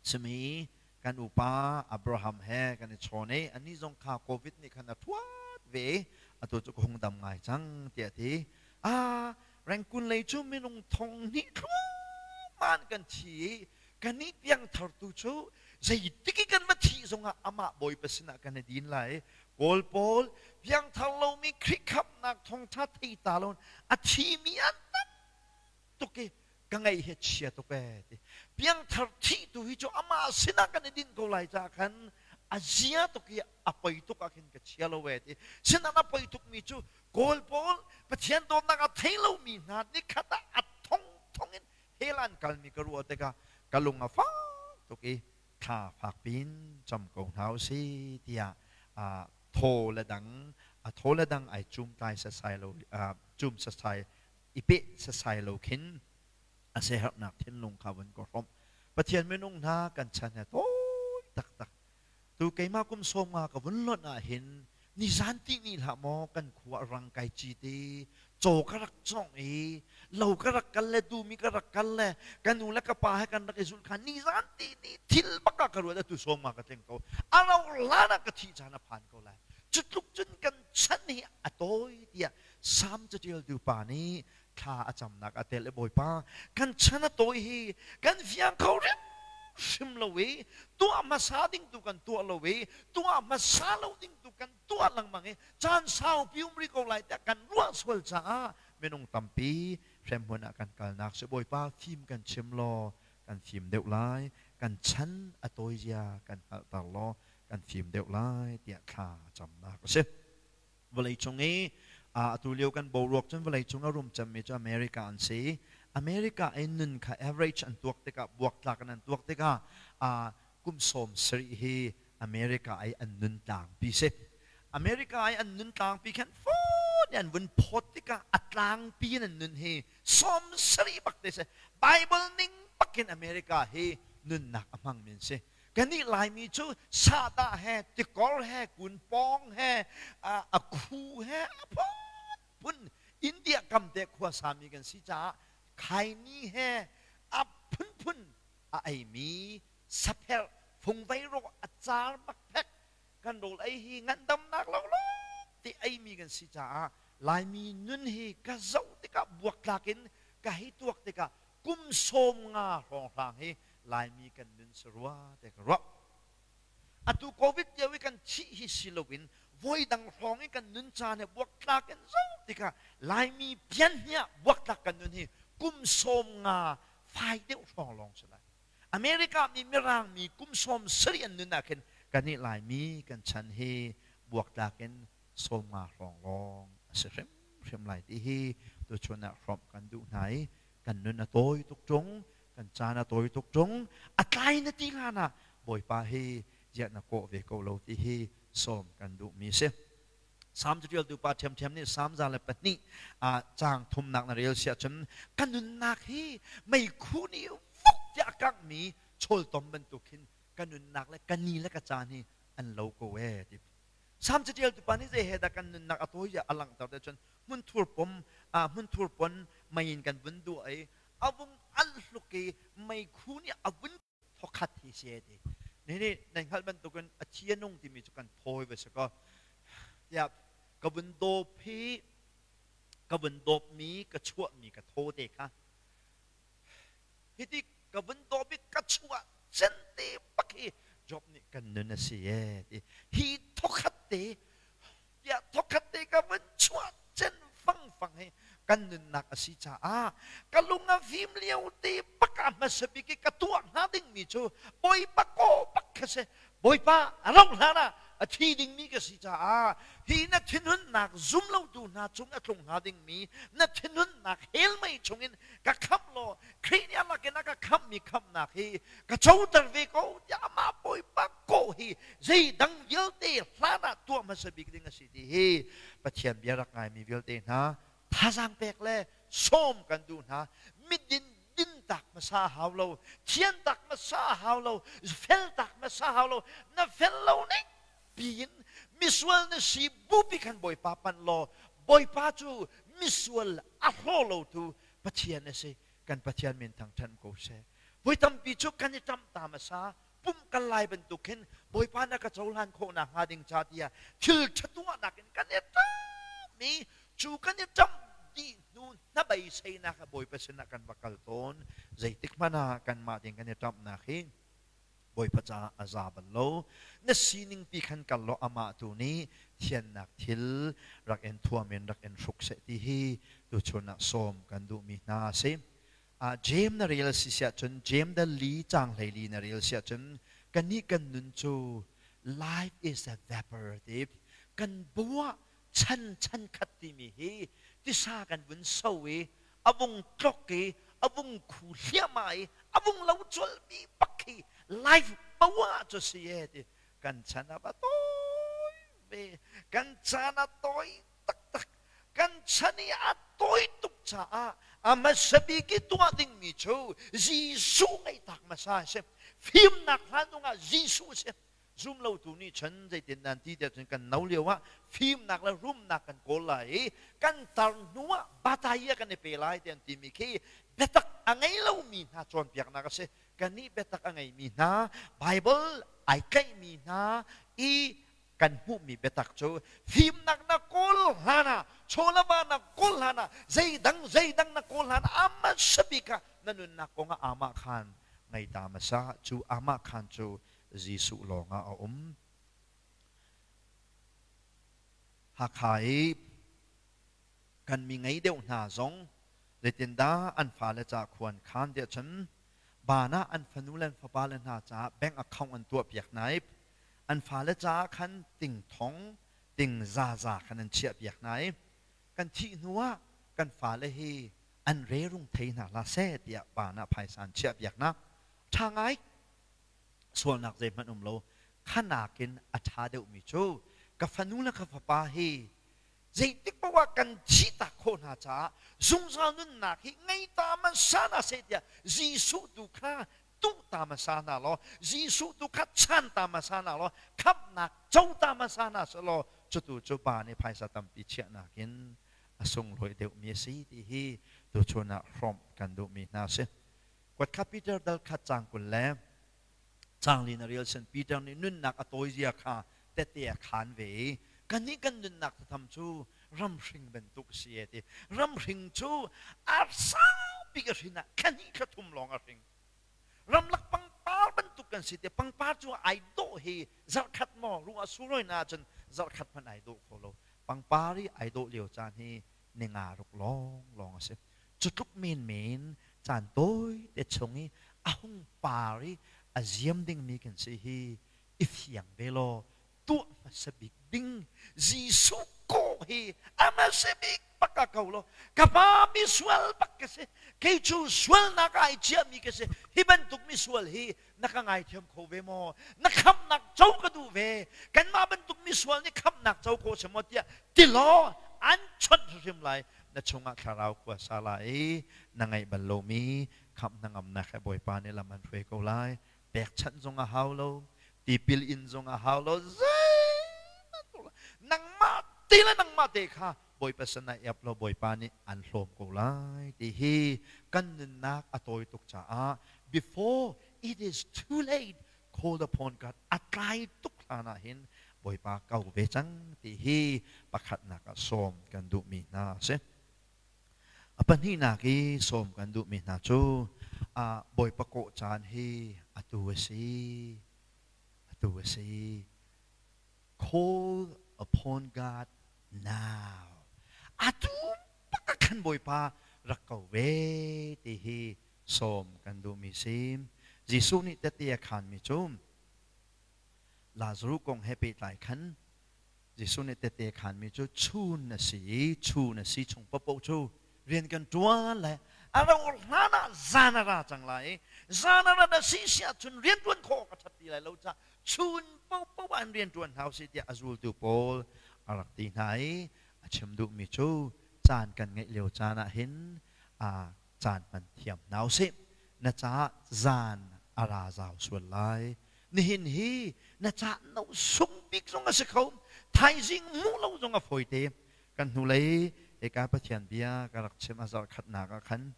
simi kan upa Abraham he kan i chawn i anih zong kha COVID nih khan a ṭhuat ve i atu cu ka hung dam ngai cang tiah a ti. Ah, Rangoon lei cu minung thong hnih thluahmah kan thi i kannih piangthar tu cu zeitik i kan va thih zongah amah Bawipa sinah kan i din lai. Kawl pawl piangthar lomi Khrih khamhnak thawngṭha thei ta lo a thimi an tam. tuk i ka ngaih hi chia tuk ee ti. Piangthar thih tu hi cu amah sinah kan i dinh ko lai caah khan a zia tuk i a poi tuk ah khin ka chia lo ee ti. Sinain a poi tukmi cu Kawl pawl Pathian dawtnak a thei lomi hna nikhat ah a thongthong in hell an kalmi ka ruah tikah ka lung a fak tuk i thla fak piin cam ko hna usih tiah thaw le dang a thaw le dang ai cum tlai sasai lo cum sasai i peh sasai lo khin a siaherhnak thinlung kha vun ka hrawmh. Pathian minung hna kan chan he tawi taktak. Tu keimah kum 50 ka vun lonh ah hin nizan ti ni hlah maw kan khua rang kai ci te caw ka rak cawngh i lo ka rak kal le dumi ka rak kal le ka nu le ka pa he kan rak i zulh kha nizan ti ni thil bak ah ka ruat. Atu 50 ka tling ko, a ro hlan ah ka thih caan a phan ko lai. Cu tluk cun kan chan hi a tawi tiah Salm caṭialtu pa nih thla a camnak a tel i Bawipa, kan chan a tawi hi kan fiang kho hrimhrim lo i tuah hmasa ding tu kan tuah lo i tuah hmasa lo ding tu kan tuah lengmang i caan saupi um rih ko lai tiah kan ruah sual caah minung tampi hremhmun ah kan kalnak si. Bawipa, fim kan chim law kan fim deuh lai, kan chan a tawi zia kan hngalhter law kan fim deuh lai tiah thla camnak a si. Vawleicung i atu lio kan boruak cun vawleicung a rum cemmi cu America an si. America i nun kha average an tuak tikah, buaktlak in an tuak tikah kum 70 hi America i an nun tlangpi si. America i an nun tlangpi khan phone an vun phawt tikah a tlangpi in an nun hi 70 bak te si. Bible ning bakin America hi nunnak a hmangmi an si. Kannih Laimi cu sahdah he, tikor he, kunpawng he, a khu he, a phunphun India kam te khuasami kan si caah khaini he a phunphun a eimi sapherh fungvei rawh a car bakphek kan rawl ei hi ngandamnak lo lo ti eimi kan si caah Laimi nun hi ka zoh tikah buaktlak in ka hei tuak tikah kum 50 hrawnghrang hi Laimi kan nun si rua te ka ruah. Atu COVID lio i kan thih hi si loin voidang hrawng i kan nun caan he buaktlak in zoh tikah Laimi pian hniah buaktlak kan nun hi kum 50 fai deuh hrawng lawng si lai. America mi Mirang mi kum 70 an nun ah khin kannih Laimi kan chan hi buaktlak in 50 hrawng lawng a si hrimhrim lai ti hi tuchun ah hrawmh kan duh hna i kan nun a tawi tuk ṭung, kan caan a tawi tuk ṭung, a tlai na ti hlan ah Bawipa hi ziah na kawh ve ko lo ti hi sawm kan duhmi si. Salm caṭialtu pa ṭhiamṭhiam nih Salm 102 caang thumnak na rel si ahcun ka nunnak hi meikhu nih vuk tiah a kanghmi chawltom bantuk hin ka nunnak le ka ni le ka caan hi an lo ko ee ti. Salm caṭialtu pa nih zei he dah kan nunnak a tawi tiah a langhter te cun hmunthur pom hmunthur pon mei in kan vun duah i a vung al hluk i meikhu nih a vun thokhat hi si ti. Nihin nan hngalh bantukin a thi a nung timi cu kan thawi va si kaw tiah ka vun dawp hi ka vun dawpmi ka chuahmi ka thaw te kha hiti ka vun dawp i ka chuah cen te bak hi Job nih kan nun a si ee ti. Hi thokhat te tiah thokhat te ka vun chuah cen fangfang hi kan nunnak a si caah ka lung a fim lio te bak ah hmasa bik i ka tuah hnga dingmi cu Bawipa kaw bak kha si. Bawipa a rauh hlan ah a thi dingmi ka si caah hi na thinhunnak zum lotu hna cung a tlung hnga dingmi na thinhunnak hell mei chungin ka khamh law Khrih nih a lakin a ka khamhmi khamhnak hi ka coter ve ko tiah amah Bawipa kawh hi zeidang vialte hlan ah tuah hmasa bik ding a si ti hi Pathian bia rak ngaimi vialte hna thazaang pek le sawm kan duh hna. Midin din tak hmasa hau lo, thian tak hmasa hau lo, fel tak hmasa hau lo, na fel lo ning piin misual na si bupi khan Bawipa panh law Bawipa cu misual a hlaw lo tu Pathian a si. Kan Pathian min thangṭhat ko seh. Voi tampi cu kan i ṭamh ta hmasa pumh kal lai bantuk khin Bawipa na ka cohlan khawh nakhnga ding ca tiah thil ṭha tuahnak in kan i ṭamh i cu kan i ṭamh dih hnu hnabeiseinak ah Bawipa sinah kan va kal tawn. Zeitik hmanh ah kanmah ding kan i ṭamhnak hi Bawipa caah a za bal lo. Na sining pi khan kal law amah tu nih thiannak thil rak in thuam in rak in hruk seh ti hi tuchun ah sawm kan duhmi hna a si. Jeim na rel si siah cun Jeim dal li caang 14 na rel siah cun kannih kan nun cu life is a vapor ti kan buah chan chan khat timi hi tisa kan vun so i a vung tlok i a vung khu hliahmah i a vung lo colmi bak hi life bawa cu si e ti kan chan a va tawi ve. Kan chan a tawi taktak. Kan chan i a tawi tuk caah a hmasa bik i tuah dingmi cu Jesuh ngaihtak hmasa a si. Fimnak hlan zongah Jesuh a si. Zumlotu nih cun zeitin nan ti tiah cun kan no lio ah fimnak le rumnak kan kawl lai i kan tar hnu ah bataya kan i pe lai ti an timi khi biatak a ngei lomi hna cawnpiaknak a si. Kannih biatak a ngeimi hna, Baibal ai tlaihmi hna i kan hmuhmi biatak cu fimnak na kawl hlan ah, chawlava na kawl hlan ah, zeidang zeidang na kawl hlan ah a bik ah na nunnak kong ah amah khan ngei ta hmasa. Cu amah khan cu Jesuh lawng ah a um. Hakha i kan mi ngei deuh hna zong zeitindah an fale ca khuan khan tiah cun van ah an fanu le an fapale hna caah bank account an tuahpiak hna i an fale caah khan ting thong ting zaza khan an chiahpiak hna i kan thih hnu ah kan fale hi an rerung thei hna hlah seh tiah van ah phaisa an chiahpiak hna. Ṭha ngai. Sualnak zeihmanh um lo. Khanakin a ṭha deuhmi cu ka fanu le ka fapa hi zeitik paoh ah kan thihtak khawh hna caah zungzal nunnak hi ngei ta hmasa hna seh tiah Jesuh tu kha tuh ta hmasa hna law, Jesuh tu kha chan ta hmasa hna law, khamhnak co ta hmasa hna seh law cutu cu pa nih phaisa tampi chiahnak in a sunglawi deuhmi a si ti hi tuchun ah hrawmh kan duhmi hna a si. Kuat kha Peter dal khat caang 20 le caang li na rel sin Peter nih nunnak a tawi zia kha tette a khaan ve i kannih kan nunnak thatham cu ramhring bantuk a si e ti. Ramhring cu a saupi a hrin ah thla hnih thla thum lawng a hring. Ramlak pangpar bantuk kan si ti. Pangpar cu ai dawh hi zarhkhat maw ruah suroi na ahcun zarhkhat hmanh ai dawh kho lo. Pangpar i ai dawh lio caan hi ninga ruk lawng lawng a si. Cu tluk menmen caan tawi te chung i a hung par i a ziam dingmi kan si hi i fiang ve law tuah hmasa bik ding Jesuh kawh hi a hmasa bik bak ah ko law ka pa misual bak ka si, kei cu sualnak ah ai ciahmi ka si, hi bantuk misual hi na ka ngaithiam kho ve maw, na khamhnak co ka duh ve, kanmah bantuk misual nih khamhnak co ko si maw tiah ti law an chawnh hrimhrim lai. Na chungah thlarau khua sa lai i na ngaih bal lomi khamh hnangamnak he Bawipa nih lam an hruai ko lai. Pekchanh zong a hau lo, tipil in zong a hau lo, zeihmanh nangmah te le nangmah te kha Bawipa sin ah iap law Bawipa nih an hlawm ko lai ti hi kan nunnak a tawi tuk caah before it is too late, call upon God. A tlai tuk hlan ah hin Bawipa ko ve cang ti hi pakhatnak ah sawm kan duhmi hna a si. A pahnihnak i sawm kan duhmi hna cu Bawipa kawh caan hi atu a si. Atu a si. Call upon God now. Atu bak ah khan Bawipa rak ko ve ti hi sawm kan duhmi si. Jesuh nih tehte a khaanmi cu Lazaruh kong he pehtlai khan Jesuh nih tehte a khaanmi cu chun a si i chun a si chung paohpaoh cu rian kan ṭuan le a rauh hlan ah zan a ra cang lai i zan a rat a si si ahcun rianṭuan khawh awk a ṭhat ti lai lo caah chun paohpaoh ah an rianṭuan hna usih tiah a zultu pawl a rak ti hna i a chim duhmi cu caan kan ngeih lio caan ah hin caan hman thiam hna usih. Na caah zan a ra zau sual lai. Nihin hi na caah no sung bik zong a si kho, thaizing hmuh lo zong a fawite. Kan hnulei hika Pathian bia ka rak chim a zarh khatnak ah khan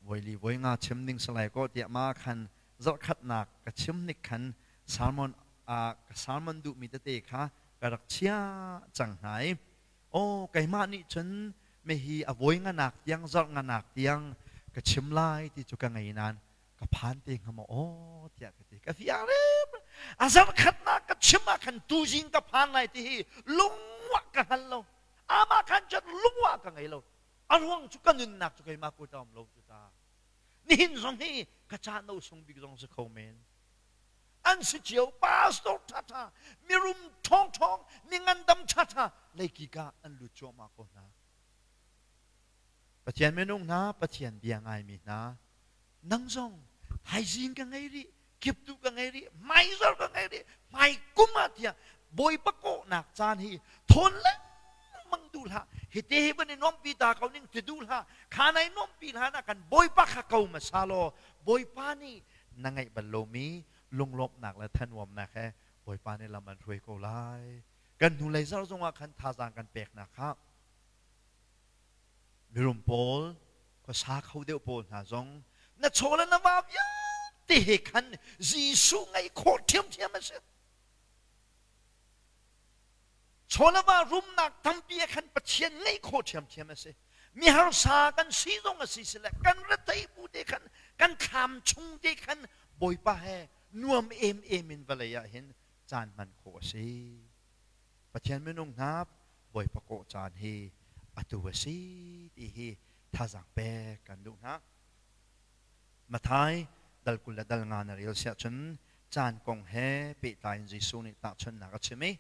voili voi nga chim ding si lai kaw tiah ma khan zarh khatnak ka chim nik khan sermon ka sermon duhmi tete kha ka rak chia cang hna i aw keimah nih cun mehi a voi nganak tiang zarh nganak tiang ka chim lai ti cu ka ngei nain ka phan te hnga maw aw tiah ka ti. Ka fiang rem. A zarh khatnak ka chim ah khan tuzing ka phan lai ti hi lungwah ka hngal lo. Amah khan cun lungwah ka ngei lo. A ruang cu ka nunnak cu keimah kut a um lo cu ta. Nihin zong hi ka ca no sung bik zong si kho men. An si cio pastor ṭhaṭha, mirum ṭhawngṭhawng, mi ngandam ṭhaṭha leikik ah an lut cuahmah ko hna. Pathian minung hna, Pathian bia ngaimi hna, nang zong thaizing ka ngei rih, kiptu ka ngei rih, hmaizor ka ngei rih, hmaikum ah tiah Bawipa kawhnak caan hi thawn lengmang duh hlah. Hite hi van i nuampi ta ko ning ti duh hlah. Kha nai nuampi hlan ah kan Bawipa kha ko hmasa law Bawipa nih na ngeih bal lomi lunglawmhnak le thanuamnak he Bawipa nih lam an hruai ko lai. Kan hnulei zarh zongah khan thazaang kan peknak kha mirum pawl, khuasa kho deuh pawl hna zong na chaw le na va vialte he khan Jesuh ngeih khawh ṭhiamṭhiam a si. Chaw le va rumnak tampi ah khan Pathian ngeih khawh ṭhiamṭhiam a si. Mi harsa kan si zong a si sile kan rethei bu te khan kan thlam chung te khan Bawipa he nuam emem in vawlei ah hin caan hman khawh a si. Pathian minung hna Bawipa kawh caan hi atu a si ti hi thazaang pek kan duh hna. Matthai dal 20 le dal nga na rel siah cun caan kong he pehtlai in Jesuh nih tahchunhnak a chim i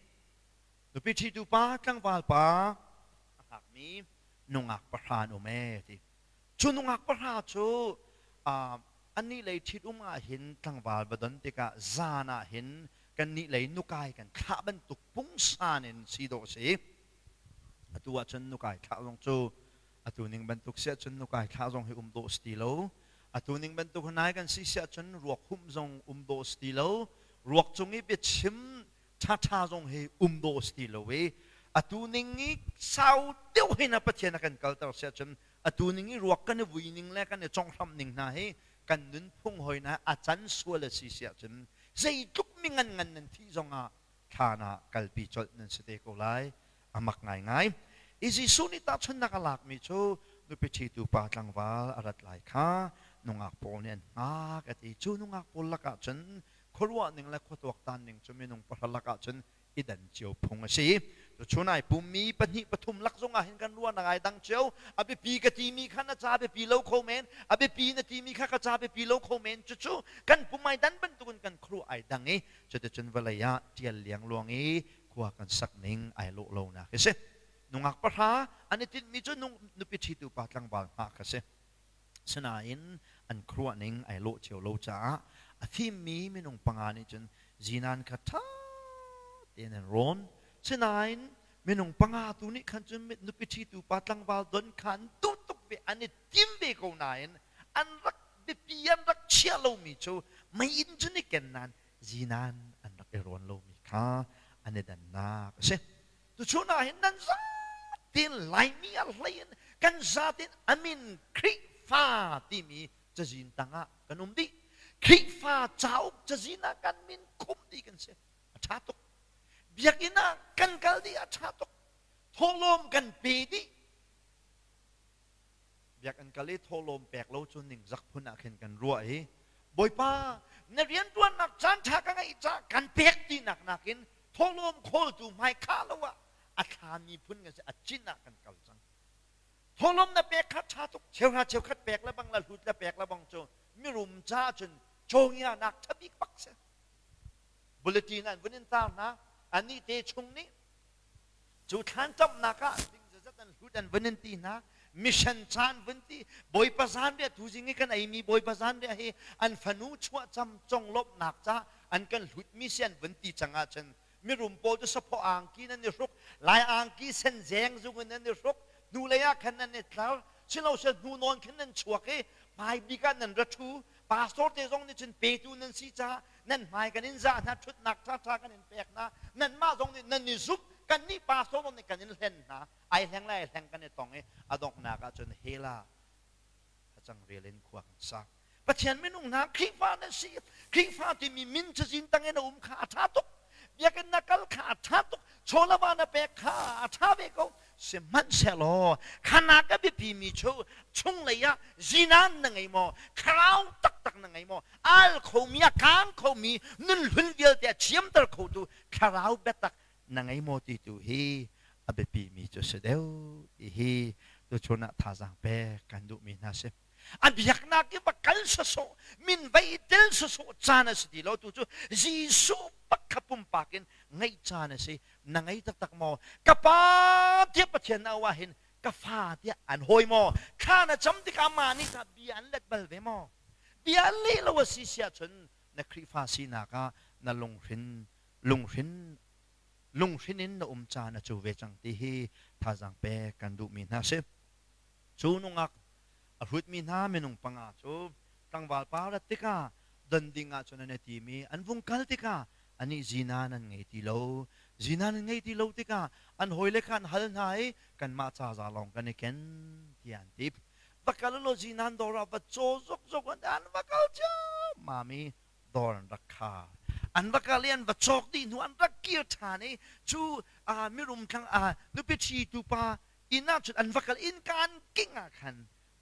nupi ṭhitu pa tlangval pa a hngakmi nungak pahra an um ee ti. Cu nungak pahra cu annih lei ṭhitum ah hin tlangval va don tikah zan ah hin kannih lei nukai kan thlah bantuk pungsan in si dawh a si. Atu ahcun nukai thlah zong cu atu ning bantuk si ahcun nukai thlah zong hi um dawh si ti lo. Atu ning bantuk nai kan si si ahcun ruak humh zong um dawh si ti lo. Ruak cung i biachim ṭhaṭha zong hi um dawh si ti lo i atu ning i sau deuh hin a Pathian a kan kalter si ahcun atu ning i ruak kan i vui ning le kan i conghramh ning hna hi kan nunphung hoi na a can sual a si si ahcun zeitluk mi ngan ngan nan thih zongah thlan ah kalpi colh nan si te ko lai. A mak ngaingai. I Jesuh nih tahchunhnak a lakmi cu nupi ṭhitu pa tlangval a rat lai kha nungak pawl nih an hngak a ti. Cu nungak pawl lakah cun khuaruah ning le khuatuaktan ning cu minung pahra lakah cun i dan cio phung a si. Tuchun ai pummi pahnih pathum lak zongah hin kan ruahnak ai dang cio. A biapi ka timi kha na ca biapi lo kho men, a biapi na timi kha ka ca biapi lo kho men. Cucu kan pum ai dan bantukin kan khuaruah ai dang i cuticun vawlei ah ṭial liangluang i khua kan sak ning ai lawh lonak hi si. Nungak pahra an i tinhmi cu nupi ṭhitu pa tlangval hngah kha si. Sinain an khuaruah ning ai lawh cio lo caah a fimmi minung panga nih cun zinan kha ṭha tein an rawn. Sinain minung panga tu nih khan cun nupi ṭhitu pa tlangval don kha an duh tuk ve, an i tim ve ko nain an rak biapi an rak chiah lomi cu meiinn cun i ken nain zinan an rak i rawn lomi kha an i dannak a si. Tuchun ah hin nan zatein Laimi a hlei in kan zatein amin Khrihfa timi cazin tangah kan um dih. Khrihfa cauk cazin ah kan min khumh dih kan si. A ṭha tuk. Biakinn ah kan kal dih a ṭha tuk. Thawhlawm kan pe dih. Biakinn kal i thawhlawm pek lo cu ningzak phun ah khin kan ruah i Bawipa na rianṭuannak caan ṭha ka ngeih caah kan pek tinak nakin thawhlawm khawltu hmai khah lo ah a thlami phun kan si, a cin ah kan kal cang. Thawhlawm na pek kha ṭha tuk. Cheuhra cheukhat pek le bang le hlut le pek le bang cu mirum caah cun cawngianak ṭha bik bak si. Bulletin an vun in tar hna. Anih te chung nih cu thlan camnak ah ding zazat an hlut an vun in ti hna. Mission caan vun ti Bawipa zanriah tuzing i kan eimi Bawipa zanriah hi an fanu chuahcam conglawmhnak ca an kan hlutmi si an vun ti cang ahcun mirum pawl cu saphaw angki nan i hruk, lai angki sen zeng zung in nan i hruk, hnulei ah khan nan i tlar, silose hnu nawn khin nan chuak i hmai bik ah nan ra ṭhu. Pastor te zong nih cun petu nan si caah nan hmai kan in zah hna, ṭhutnak ṭhaṭha kan in pek hna, nanmah zong nih nan i zumh, kannih pastor zong nih kan in hlen hna. Ai hleng le ai hleng kan i tong i a donghnak ah cun hela hacang rial in khua kan sa. Pathian minung hna, Khrihfa nan si. Khrihfa timi min cazin tang in a um kha a ṭha tuk. Biakinn na kal kha a ṭha tuk. Chawlava na pek kha a ṭha ve ko. Sihmanhsehlaw khana ka biapimi cu chunglei ah zinan na ngei maw? Thlarau taktak na ngei maw? Al khomi, a kaang khomi, nun hlun vialte a thiamter khotu thlarau biatak na ngei maw ti tu hi a biapimi cu si deuh ti hi Tuchun ah thazaang pek kan duhmi hna si. A biaknak i va kal sawsawh, min va i tel sawsawh caan a si ti lo. Tu cu Jesuh bak kha pumpak in ngeih caan a si. Na ngei taktak maw? Ka pa tiah Pathian na auh ahhin ka fa tiah an hawi maw? Thla na cam tikah mah nih tah bia an let bal ve maw? Bia an leh lo a si si ahcun na Khrihfa sinak ah na lunghrin lunghrin lunghrin in na um caan a cu ve cang ti hi thazaang pek kan duhmi hna si. Cu nungak a hrutmi hna minung panga cu tlangval pa rat tikah don ding ahcun an i tim i an vung kal tikah anih zinan an ngei ti lo. Zinan an ngei ti lo tikah an hawile kha an hal hna i kanmah ca za lawng kan i ken tiah an ti. Va kal law zinan dawr ah va caw zokzok an va kal ciammam i dawr an rak khar. An va kal i an va cawk dih hnu an rak kir ṭhan i cu mirum thlang nupi ṭhitu pa inn ah cun an va kal innka an kingh ah khan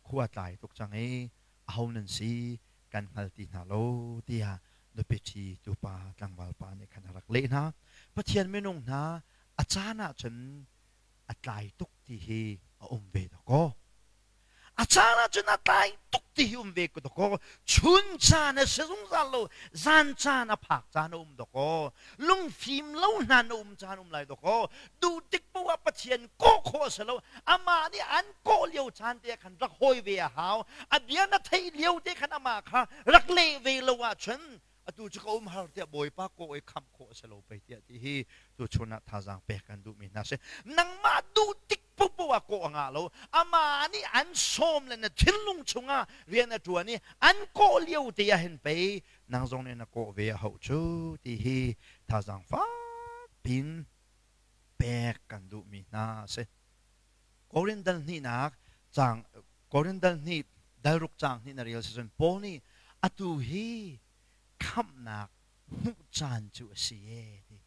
khua tlai tuk cang i aho nan si kan hngal ti hna lo tiah nupi ṭhi tupa tlangval pa nih khan a rak leh hna. Pathian minung hna a caan ah cun a tlai tuk ti hi a um ve dawkaw. A caan ah cun a tlai tuk ti hi um ve ko dawkaw. Chun caan a si zungzal lo, zan caan a phak caan a um dawkaw. Lungfim lo hna na um caan um lai dawkaw. Duh tik paoh ah Pathian kawh khawh a si lo. Amah nih an kawh lio caan te ah khan rak hawi ve a hau. A bia na theih lio te khan amah kha rak leh ve lo ahcun atu cu ka um har tiah Bawipa kawh i khamh khawh a si lo pei tiah ti hi tuchun ah thazaang pek kan duhmi hna si. Nangmah duh tik paohpaoh ah kawh a ngah lo. Amah nih an sawm le na thinlung chungah rian a ṭuan i an kawh lio te ah hin pei nang zong nih na kawh ve a hauh cu ti hi thazaang fak pin pek kan duhmi hna a si. Korin dal hnihnak caang Korin dal hnih dal ruk caang hnih na rel si cun Paul nih atu hi khamhnak hmuh caan cu a si e ti.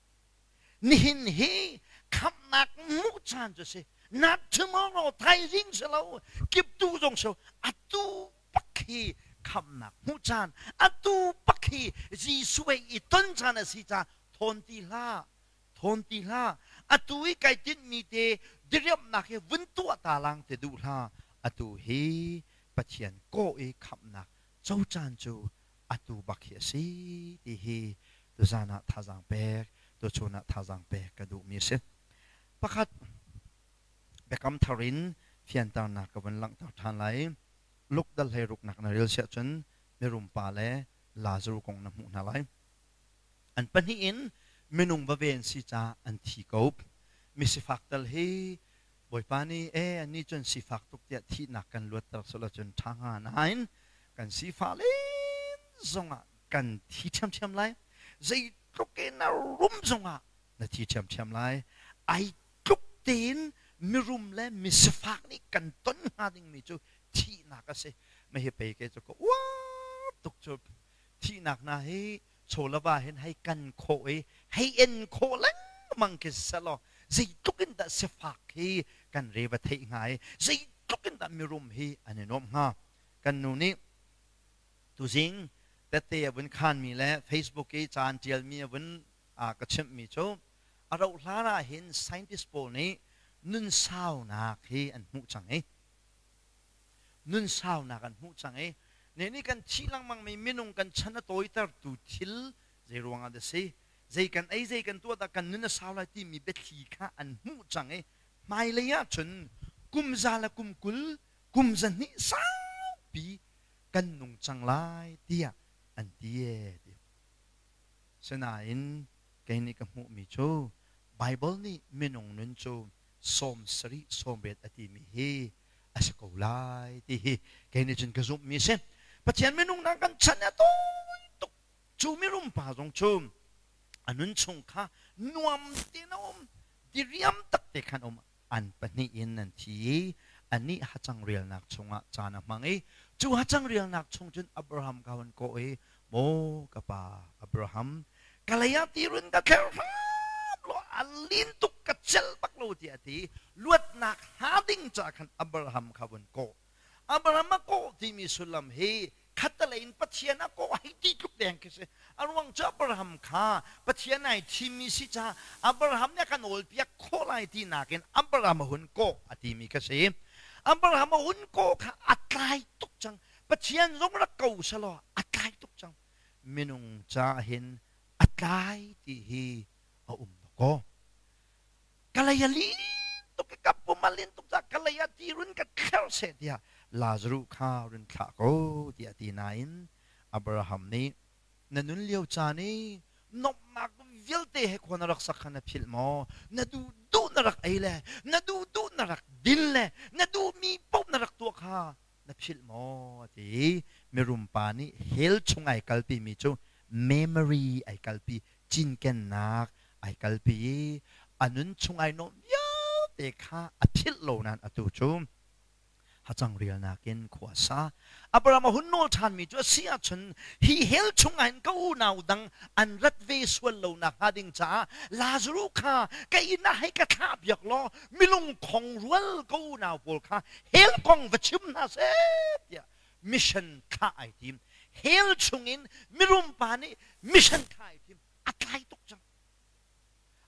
Nihin hi khamhnak hmuh caan cu a si. Not tomorrow, thaizing si lo, kiptu zong si lo, atu bak hi khamhnak hmuh caan, atu bak hi Jesuh he i ton caan a si caah thawn ti hlah. Thawn ti hlah. Atu i kai tinhmi te diriamhnak hi vun tuah ta lang te duh hlah. Atu hi Pathian kawh i khamhnak co caan cu atu bak hi a si ti hi tuzan ah thazaang pek, tuchun ah thazaang pek ka duhmi a si. Pakhat biakam thar in fianternak ka vun langhter ṭhan lai. Luke dal 16 nak na rel siah cun mirum pa le Lazarus kong na hmuh hna lai. An pahnih in minung va ve an si caah an thi ko. Misifak tal hi Bawipa nih e annih cun sifak tuk tiah thihnak kan luatter sawh cun ṭha hnga nain kan sifah len zongah kan thi ṭhiamṭhiam lai. Zeitluk in na rum zongah na thi ṭhiamṭhiam lai. Ai tluk tein mirum le misifak nih kan ton hnga dingmi cu thihnak a si. Mah hi pei ke cu ka uar tuk cu. Thihnak hna hi chawlava hin hei kan khawh i hei en khawh lengmang khi selaw zeitluk in dah sifak hi kan re va theih hnga i zeitluk in dah mirum hi an i nuamh hnga. Kan nu nih tuzing tette a vun khanmi le Facebook i ca an ṭialmi a vun ka chimhmi cu a rauh hlan ah hin scientist pawl nih nun saunak hi an hmuh cang i nun saunak an hmuh cang i ne nih kan thih lengmangmi minung kan chan a tawitertu thil zei ruangah dah si, zei kan ei, zei kan tuah dah kan nun a sau lai timi biathli kha an hmuh cang i hmailei ah cun kum za le kum 20, kum 200 saupi kan nung cang lai tiah an ti e ti. Sinain kei nih ka hmuhmi cu Bible nih minung nun cu 70, 80 a timi hi a si ko lai ti hi kei nih cun ka zumhmi a si. Pathian minung na kan chan a tawi tuk. Cu mirum pa zong cu a nun chung kha nuam tein a um, diriam tak te khan um. An pahnih in an thi i anih hacang rialnak chungah caan a hmang i cu hacang rialnak chung cun Abraham kha hun kawh i, Maw ka pa Abraham, ka lei ah tirun ka thler hram law a lin tuk ka celh bak lo tiah a ti. Luatnak hnga ding caah khan Abraham kha vun kawh. Abraham a kawh timi sullam hi khattelei in Pathian a kawh hei ti tluk deng khi si. A ruang cu Abraham kha Pathian ai thimmi si caah Abraham nih a kan awlpiak khawh lai ti nakin Abraham a hun kawh a timi kha si. Abraham a hun ko kha a tlai tuk cang. Pathian zong rak ko selaw a tlai tuk cang. Minung ca hin a tlai ti hi a um ko. Kalay a lin tuk i ka pum a lin tuk caah kalay ah ti run ka thler seh tiah Lazaruh kha run thlah ko tiah a ti nain Abraham nih na nun lio caan i nomhnak vialte he khua na rak sak kha na philh maw? Na duh duh na rak ei le na duh duh na rak din le na duhmi paoh na rak tuah kha na philh maw? A ti. Mirum pa nih hell chung ai kalpimi cu memory ai kalpi, cinkennak ai kalpi i a nun chung ai nuamh vialte kha a philh lo nain atu cu hacang rialnak in khua a sa. Abraham a hun nawl ṭhanmi cu a si ahcun hi hell chungah hin ka unau dang an rat ve sual lo nakhnga ding caah Lazaruh kha ka inn ah hei ka thlah piak law milung khong rual ka unau pawl kha hell kong va chim hna seh tiah mission thlah ai tim. Hell chungin mirum pa nih mission thlah ai tim. A tlai tuk cang.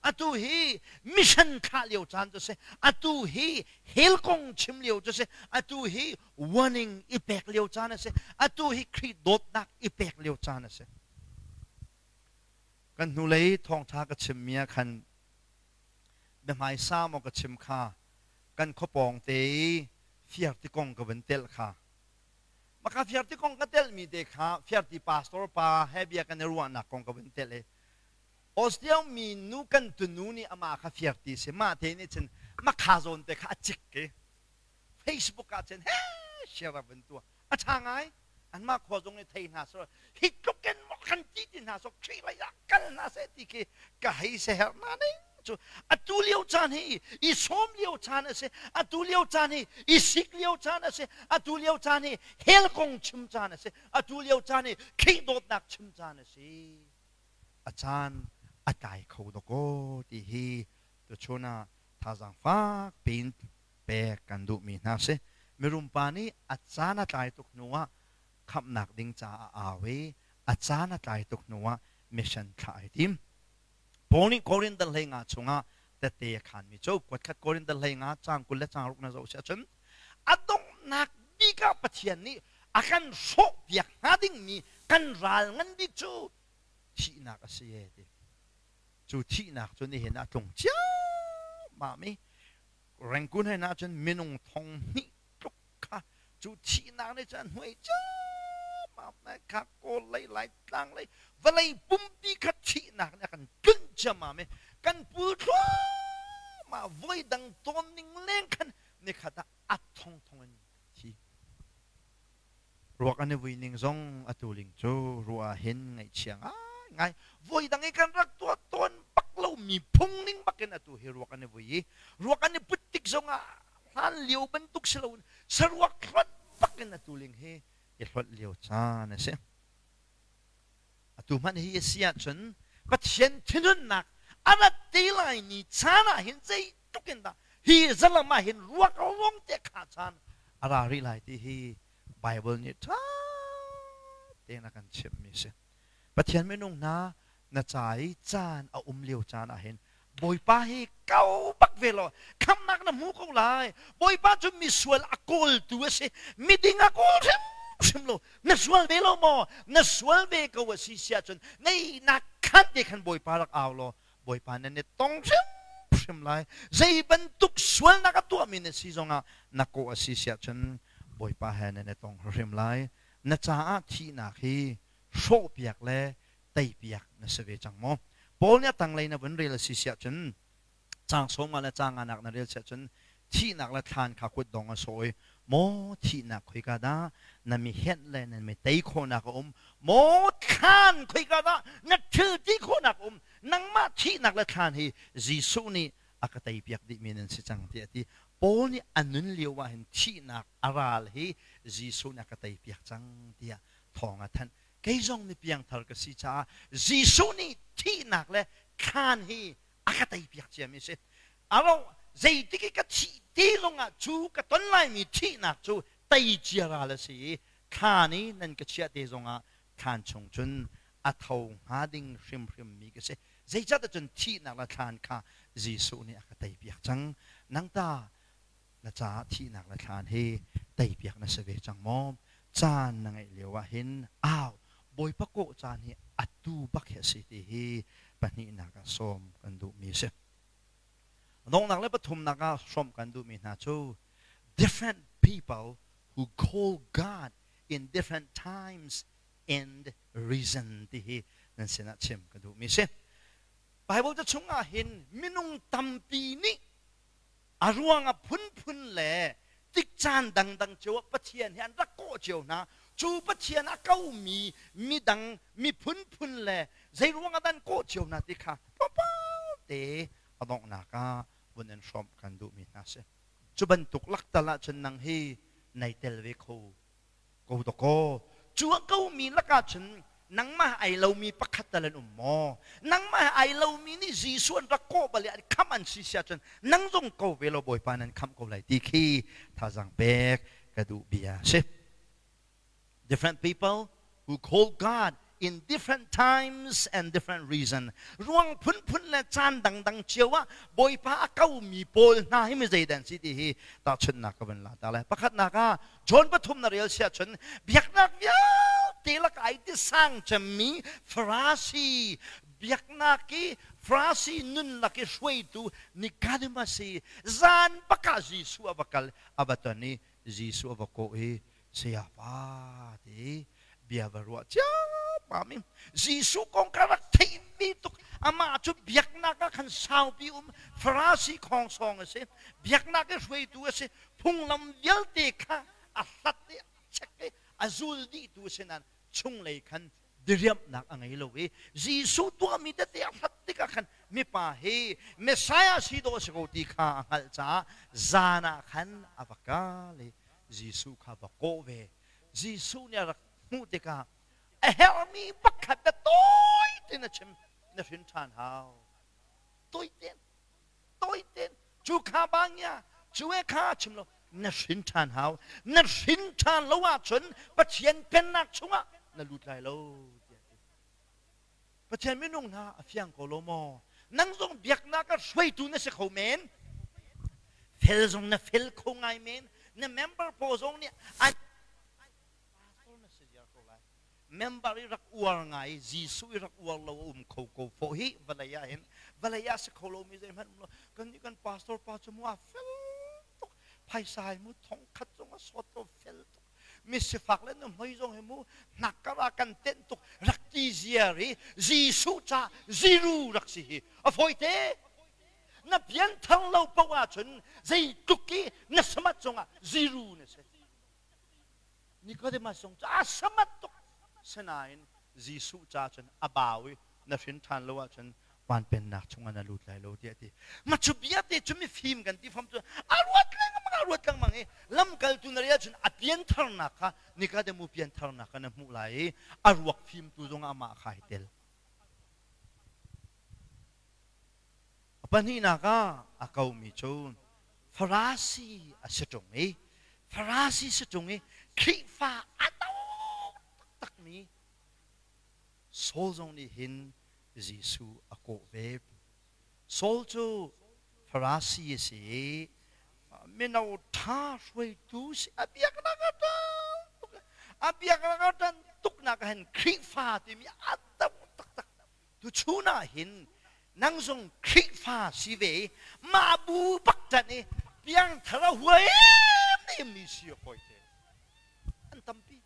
Atu hi mission thlah lio caan cu si. Atu hi hell kong chim lio cu si. Atu hi warning i pek lio caan a si. Atu hi Khrih dawtnak i pek lio caan a si. Kan hnulei thawngṭha ka chimmi ah khan biahmaisa maw ka chim kha kan khuapawng te i fiarti kong ka vun telh kha. Maka fiarti kong ka telhmi te kha fiarti pastor pa he bia kan i ruahnak kong ka vun telh i Australia mi nu kan tunu nih amah kha fiar ti si mah te nih cun makha zawn te kha a cik i Facebook ah cun he share a vun tuah a ṭha ngai anmah khua zong nih thei hna seh hi tluk in maw kan ti ti hna seh Khrih lei ah kal hna seh ti khi ka hei seher hna ning cu atu lio caan hi i sawm lio caan a si atu lio caan hi i sik lio caan a si atu lio caan hi hell kong chim caan a si atu lio caan hi Khrih dawtnak chim caan a si. A caan a tlai kho dawkaw ti hi tuchun ah thazaang fak piin pek kan duhmi hna si. Mirum pa nih a caan a tlai tuk hnu ah khamhnak ding caah a au i a caan a tlai tuk hnu ah mission thlah ai tim. Paul nih Korin dal 15 chungah tette a khanmi cu kuatkhat Korin dal 15 caang 20 le caang ruk na zoh si ahcun a donghnak bik ah Pathian nih a kan hrawhpiak hnga dingmi kan ral ngan bik cu thihnak a si e ti. Cu thihnak cu nihin ah tlung ciammam i Rangoon hen ahcun minung thong hnih tluk kha cu thihnak nih cun hnuai ciammam kha Kawl lei Laitlang lei vawlei pumpi kha thihnak nih a kan tlunh ciammam i kan pul thluahmah voi dang tawn ning leng khan nikhat ah a thongthong in thi. Ruak an i vui ning zong atu ling cu ruah ah hin ngaihchia ngaingai. Voi dang i kan rak tuah tawn bak lomi phung ning bakin atu hi ruak an i vui i ruak an i put tik zongah hlan lio bantuk si loin saruak hlonh bakin atu ling hi i hlonh lio caan a si. Atu hmanh hi a si ahcun Pathian thinhunnak a rat te lai ni caan ah hin zeitluk in dah hi zalam ah hin ruak rong te kha caan a ra rih lai ti hi Bible nih ṭha tein a kan chimhmi a si. Pathian minung hna na ca i caan a um lio caan ah hin Bawipa hi kau bak ve law khamnak na hmu ko lai. Bawipa cu misual a kawltu a si. Miding a kawl hrimhrim lo. Na sual ve lo maw? Na sual ve ko a si si ahcun nei nak khan te khan Bawipa rak au law Bawipa nan i tong hrimhrim lai. Zei bantuk sualnak a tuahmi na si zongah na kawh a si si ahcun Bawipa he nan i tong hrimhrim lai. Na caah thihnak hi hrawhpiak le teipiak na si ve cang maw? Paul nih a tanglei na vun rel a si si ahcun caang sawmnga le caang nganak na rel si ahcun thihnak le thlan kha kutdong a sawh i maw thihnak khoika dah na mi henh le na mi tei khawhnak a um maw thlan khoika dah na thil ti khawhnak a um nangmah thihnak le thlan hi Jesuh nih a ka teipiak dihmi nan si cang tiah a ti. Paul nih a nun lio ah hin thihnak a ral hi Jesuh nih a ka teipiak cang tiah thawng a thanh. Kei zong mi piangthar ka si caah Jesuh nih thihnak le thlan hi a ka teipiak ciami a si. Aro zeitik i ka thih te zongah cu ka ton laimi thihnak cu tei cia ral a si i thlan i nan ka chiah te zongah thlan chung cun a tho hnga ding hrimhrim mi ka si. Zeicahtiah cun thihnak le thlan kha Jesuh nih a ka teipiak cang. Nang ta Na caah thihnak le thlan hi teipiak na si ve cang maw? Caan na ngeih lio ah hin au Bawipa kawh caan hi atu bak hi a si ti hi pahnihnak ah sawm kan duhmi a si. Donghnak le pathumnak ah hrawmh kan duhmi hna cu different people who call God in different times and reason ti hi nan sinah chim ka duhmi si. Bible ca chungah hin minung tampi nih a ruang a phunphun le tikcaan dangdang cio ah Pathian hi an rak kawh cio hna. Cu Pathian a komi midang mi phunphun le zei ruangah dah an kawh cio hna ti kha tlawmpal te a donghnak ah vun in hrawmh kan duhmi hna si. Cu bantuk laktal ahcun nang hi nai tel ve kho ko dakaw. Cu a komi lakah cun nangmah ai lomi pakhat tal an um maw? Nangmah ai lomi nih Jesuh an rak kawh bal i an khamh an si si ahcun nang zong ko ve law Bawipa nan khamh ko lai ti khi thazaang pek ka duh bia a si. Different people who call God in different times and different reason. Ruang phunphun le caan dangdang cio ah Bawipa a komi pawl hna hi mi zeidah an si ti hi tahchunhnak ka vun la ta lai. Pakhatnak ah John pathum na rel siah cun biaknak vialte lak ai ti sang cemmi Farasi biaknak i Farasi nun lak i hruaitu Nicodemus hi zan bak ah Jesuh a va kal a va ton i Jesuh a va kawh i sayapa ti bia va ruah ciammam in Jesuh kong ka rak theihmi tuk. Amah cu biaknak ah khan saupi um Farasi khongsawng a si, biaknak i hruaitu a si, phunglam vialte kha a hlat i a chek i a zul dihtu a si nain chunglei khan diriamhnak a ngei lo i Jesuh tuahmi tete a hlat tikah khan mipa hi Messiah si dawh a si ko ti kha a hngalh caah zan ah khan a va kal i Jesuh kha va kawh ve. Jesuh nih a rak hmuh tikah a herhmi pakhat na tawi tein a chim, na hrin ṭhan hau. Tawi tein, tawi tein, cu kha bangya, cu e kha chim lo, na hrin ṭhan hau. Na hrin ṭhan lo ahcun Pathian pennak chungah na lut lai lo tiah ti. Pathian minung hna a fiang ko lo maw? Nang zong biaknak ah hruaitu na si kho men. Fel zong na fel kho ngai men. Na member pawl zong nih an pastor na si ziar ko lai. Member i rak uar ngai, Jesuh i rak uar lo a um kho ko fawh hi vawlei ah hin vawlei ah si kho lomi zeihmanh um lo. Kan nih kan pastor pa cu mu a fel tuk. Phaisa hi mu thong khat zong a sawt lo fel tuk. Mi sifak le nuhmei zong hi mu hnakkar ah kan tenh tuk rak ti ziar i Jesuh ca ziru rak si hi a fawi te. Na pianthar lo paoh ahcun zeitluk i na samat zongah ziru na si. Nicodemus zong cu a samat tuk. Sinain Jesuh ca cun a bau i na hrin ṭhan lo ahcun van pennak chungah na lut lai lo tiah a ti. Ma cu bia te cu mifim kan ti fam cu a ruat lengmang a ruat lengmang i lamkaltu na rel cun a piantharnak kha Nikodemu piantharnak kha na hmuh lai i a ruak fimtu zong amah kha ai tel. A pahnihnak ah a komi cu Farasi a si ṭung i Farasi si ṭung i Khrihfa a do taktakmi Saul zong nih hin Jesuh a kawh ve. Saul cu Farasi a si i mino ṭha hruaitu si a biaknak a ṭan tuk. A biaknak a ṭan tuknak ah hin Khrihfa timi a do taktak. Tuchun ah hin nang zong Khrihfa si ve i mah bu bak ṭanh i piangthar a huai mi si a fawi te. An tampi.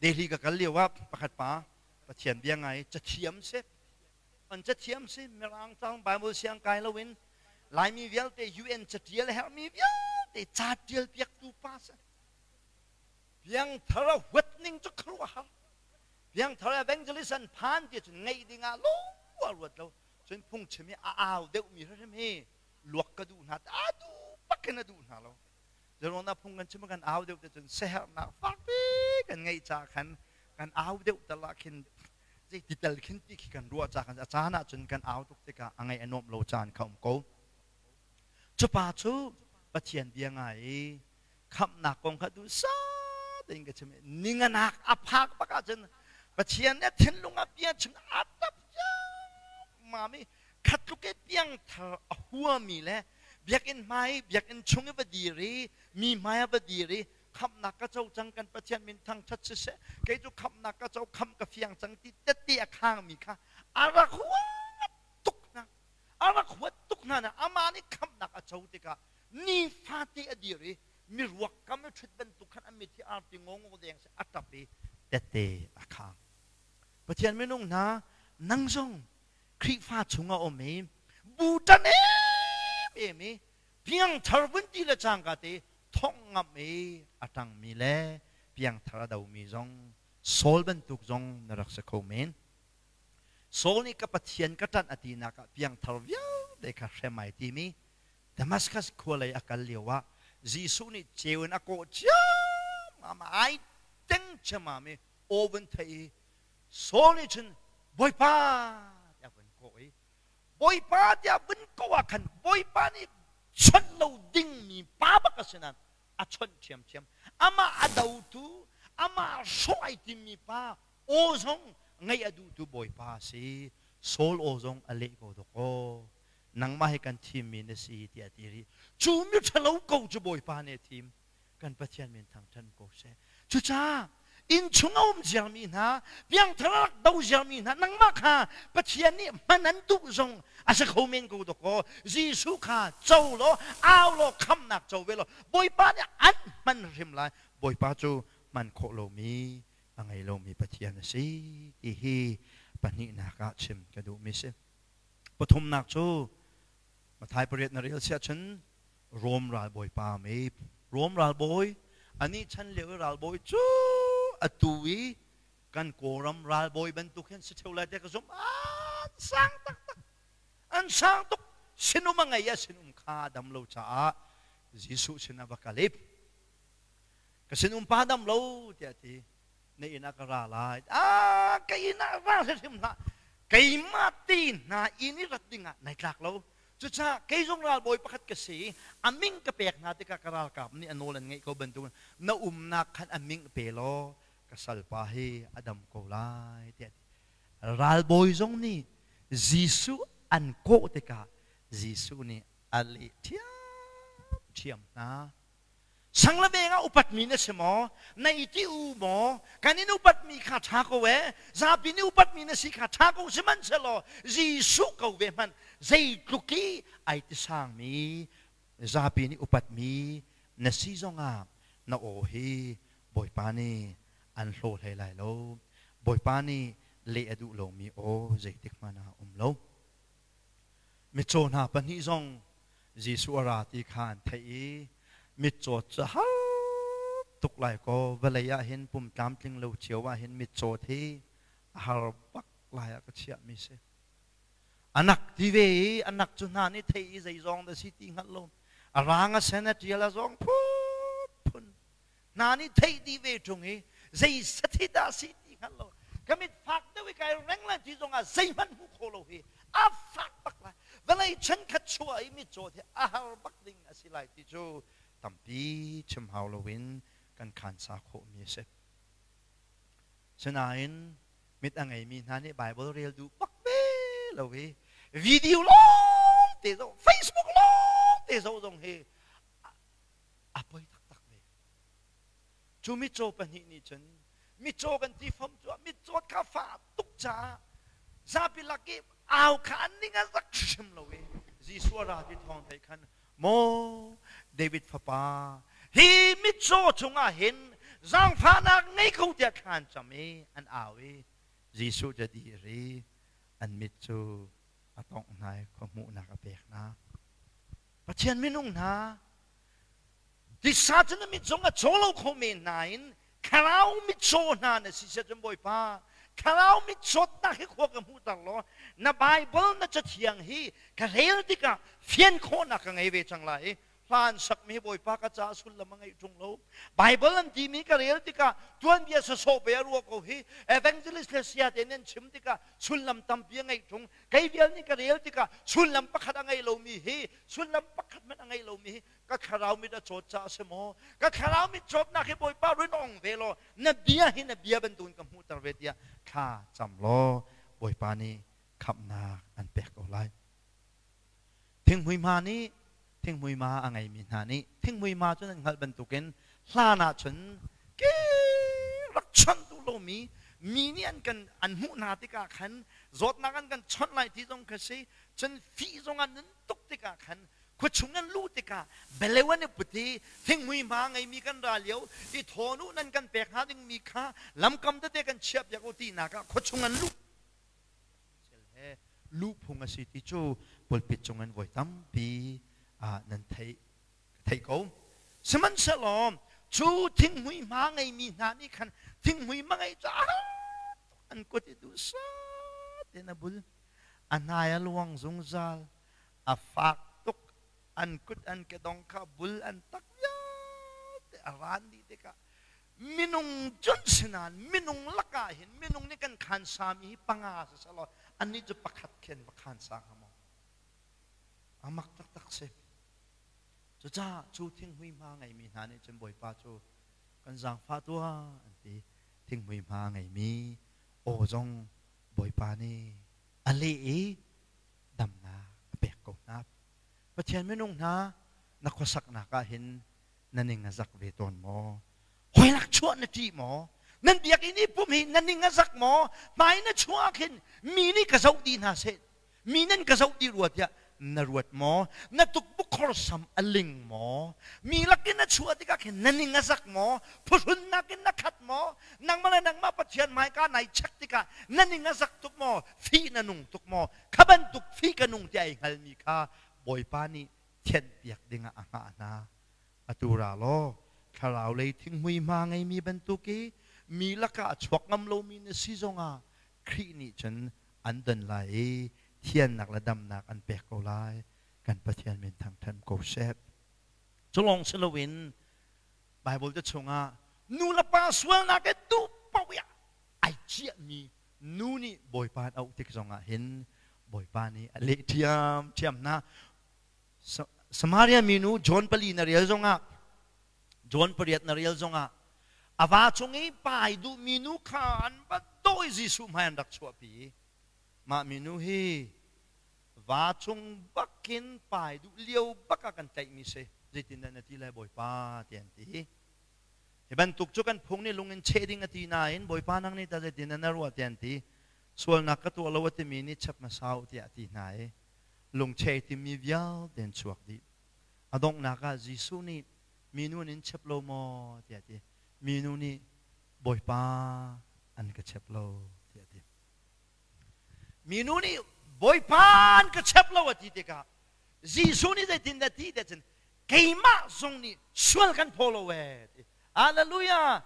Delhi ka kal lio ah pakhat pa Pathian bia ngai cathiam si. An cathiam si Mirang cang Bible siang kai loin Laimi vialte UN catial herhmi vialte ca tial piaktu pa si. Piangthar a huat ning cu khuaruahhar. Piangthar evangelist an phan ti cun ngeih ding ah lo a ruat lo. Cun phungchim hi a au deuhmi hrim hi luak ka duh hna a duh bak in a duh hna lo. Zeruangah phung kan chim kan au deuh te cun siaherhnak fakpi kan ngeih ca khan kan au deuh tal ah khin zei ti tal khin ti khi kan ruah ca khan a caan ah cun kan au tuk tikah a ngaih a nuamh lo caan kha um ko. Cu pa cu Pathian bia ngai i khamhnak kong kha duhsah tein ka chim i ninganak a phak bak ahcun Pathian nih a thinlung ah bia chim a tap ciammam i khatluk i piangthar a huami le Biakinn hmai, biakinn chung i va dir i, mi hmai ah va dir i, khamhnak ka co cang, kan Pathian min thangṭhat siseh, kei cu khamhnak ka co, khamh ka fiang cang ti tette a khangmi kha a rak huat tuk hna. A rak huat tuk hna na amah nih khamhnak a co tikah nifate a dir i miruak kam i ṭhut bantuk khan a mit hi arti ngawngaw deng seh a ṭap i tette a khang. Pathian minung hna, nang zong Khrihfa chung a um i bu ṭan emem i piangthar vun ti le cangka te thongh ngamh i a ṭangmi le piangthar a domi zong Saul bantuk zong na rak si kho men. Saul nih ka Pathian ka ṭanh a tinak ah piangthar vialte kha hrem ai timi Damascus khua lei a kal lio ah Jesuh nih ceu in a kawh ciammam ai teng ciammam i aw vun theih i Saul nih cun Bawipa tiah vun kawh i Bawipa tiah vun kawh ah khan Bawipa nih chawnh lo dingmi pa bak a si nain a chawnh ṭhiamṭhiam. Amah a dotu, amah hrawh ai timmi pa aw zong ngaih a duhtu Bawipa a si. Saul aw zong a leh ko dawkaw. Nangmah hi kan thimmi na si tiah a ti rih. Cu miṭhalo ko cu Bawipa nih a thim. Kan Pathian min thangṭhat ko seh. Cucaah inn chung a um ziarmi hna, piangthar a rak do ziarmi hna, nangmah kha Pathian nih hman an duh zong a si kho men ko dawkaw. Jesuh kha co law, au law, khamhnak co ve law, Bawipa nih an hman hrim lai. Bawipa cu hman khawh lomi a ngei lomi Pathian a si ti hi pahnihnak ah chim ka duhmi si. Pathumnak cu Matthai pariat na rel siah cun Rom ralbawi pa me Rom ralbawi anih chan lio i ralbawi cu atu i kan Kawlram ralbawi bantuk hin si theu lai te ka zumh. An sang taktak, an sang tuk. Sinum a ngei a sinum kha dam lo caah Jesuh sin a va kal i, ka sinum pa dam lo tiah ti, na inn ah ka ra lai. Ah, ka inn ah ra hrimhrim hlah, keimah ti hna inn i rat ding ah nai tlak lo. Cucaah kei zong ralbawi pakhat ka si i a min ka pek hna tikah ka ralkap nih a nawl an ngeih ko bantukin na umnak khan a min pe law ka salpa hi a dam ko lai tiah a ti. Ralbawi zong nih Jesuh an kawh tikah Jesuh nih a leh ṭhiamṭhiam hna. Sang le veng ah upatmi na si maw? Na i ti u maw? Kan in upatmi kha ṭha ko ee. Zapi nih upatmi na si kha ṭha ko sihmanhsehlaw Jesuh ko ve hmanh zeitluk i ai ti sangmi zapi nih upatmi na si zongah na aw hi Bawipa nih an hlaw hlei lai lo. Bawipa nih leh a duh lomi aw zeitik hmanh ah um lo. Mitcaw hna pahnih zong Jesuh a ra ti kha an theih i mitcaw cu har tuk lai kaw vawlei ah hin pum tlamtling lo cio ah hin mitcaw hi a har bak lai ah ka chiahmi si. Anak ti ve i anak cu hna nih theih i zeizong dah si ti hngalh lo. A rang a sen a ṭial a zawng phunphun hna nih theih dih ve ṭung i zei sathi dah si ti hngalh lo. Ka mit fak deuh i kai reng lai ti zongah zeihmanh hmuh khawh lo hi a fak bak lai. Vawlei chenkhat chuah i mitcaw hi a har bak ding a si lai ti cu tampi chim hau loin kan khansa khawhmi a si. Sinain mit a ngeimi hna nih Bible rel duh bak ve lo i video lawng te zoh, Facebook lawng te zoh zong hi a poi taktak ve. Cu mitcaw pahnih nih cun mitcaw kan ti fam cu mitcaw kha fah tuk caah zapi lak i au kha an ning a zak hrim lo i Jesuh a ra ti thawng theih khan, maw David fapa, hi mitcaw cungah hin zaangfahnak ngei ko tiah thla an cam i an au i Jesuh cu a dir i an mit cu a tongh hna i khua hmuhnak a pek hna. Pathian minung hna, tisa cu na mit zong a caw lo kho men nain thlarau mitcaw hna na si siah cun Bawipa thlarau mitcawtnak hi khua ka hmuhter law na Bible na cathiang hi ka rel tikah fian khawhnak ka ngei ve cang lai i hla an sakmi hi Bawipa ka caah sullam a ngeih ṭung lo. Bible an timi ka rel tikah tuanbia sawsawh pe a ruah ko hi. Evangelist le saya te nan chim tikah sullam tampi a ngeih ṭung. Kei vial nih ka rel tikah sullam pakhat a ngei lomi hi, sullam pakhat hmanh a ngei lomi hi ka thlarau mit a cawt caah a si maw? Ka thlarau mit cawtnak hi Bawipa run ong ve law na bia hi na bia bantukin ka hmuhter ve tiah thla cam law Bawipa nih khamhnak an pek ko lai. Thinghmui hma nih Thinghmui ma a ngeimi hna nih thinghmui ma cu nan hngalh bantukin hlan ah cun ke rak chawnh duh lomi mi nih an kan an hmuh hna tikah khan zawtnak an kan chawnh lai ti zong kha si, cun fih zong an nun tuk tikah khan khuachung an luh tikah beleu an i put i thinghmui hma ngeimi kan ra lio i thawn u, nan kan pek hnga dingmi kha lamkam tete kan chiah piak u tinak ah khuachung an luh he luh phung a si ti cu pulpit cung in voi tampi nan theih theih ko. Sihmanhsehlaw cu thinghmui hma ngeimi hna nih khan thinghmui hma ngei cu an kut i duhsah tein a bul, a hnai a luang zungzal, a fak tuk, an kut an kedong kha bul an tak vialte a ran dih tikah minung cun sinain minung lakah hin minung nih kan khan sami hi panga si selaw annih cu pakhat khin va khan sa hnga maw? A mak taktak si. Cucaah cu thinghmui hma ngeimi hna nih cun Bawipa cu kan zaangfah tuah an ti. Thinghmui hma ngeimi aw zong Bawipa nih a leh i damnak a pek ko hna. Pathian minung hna, na khuasaknak ah hin na ning a zak ve tawn maw? Hawilak chuah na ṭih maw? Nan biakinn i pum hi na ning a zak maw? Hmai na chuah khin mi nih ka zoh dih hna seh, mi nan ka zoh dih rua tiah na ruat maw? Na tukbuk khorsam a ling maw? Mi lakin na chuah tikah khin na ning a zak maw? Phuhrunnak in na khat maw? Nangmah le nangmah Pathian hmaika nai check tikah na ning a zak tuk maw? Fih na nung tuk maw? Kha bantuk fih ka nung tiah ai hngalmi kha Bawipa nih thianhpiak dingah a hngah hna. Atu ra law thlarau lei thinghmui hma ngeimi bantuk i mi lakah a chuak ngam lomi na si zongah Khrih nih cun an don lai i thiannak le damnak an pek ko lai. Kan Pathian min thangṭhat ko seh. Cu lawng si loin Baibal te chungah nu le pa sualnak i duh paoh ai ciahmi nu nih Bawipa an auh tik zongah hin Bawipa nih a leh ṭhiamṭhiam hna. Samaria minu John 4 na rel zongah, John 8 na rel zongah a va chung i pai duhmi nu kha an va dawi, Jesuh hmai an rak chuahpi. Mah minu hi va chung bakin pai duh lio bak ah kan tlaihmi si. Zeitindah na ti lai, Bawipa, tiah an ti. Hi bantuk cu kan phung nih lung in cheh ding a ti nain Bawipa, nang nih tah zeitindah na ruah, tiah an ti. Sualnak ka tuah lo a timi nih chep hmasa u tiah a ti hna i lungcheh timi vialte an chuak dih. A donghnak ah Jesuh nih, minu an in chep lo maw, tiah a ti. Minu nih, Bawipa, an ka chep lo, tiah a ti. Minu nih Bawipa, an ka chep lo a ti tikah Jesuh nih zeitindah ti tiah cun, keimah zong nih sual kan phaw lo ee ti. Hallelujah!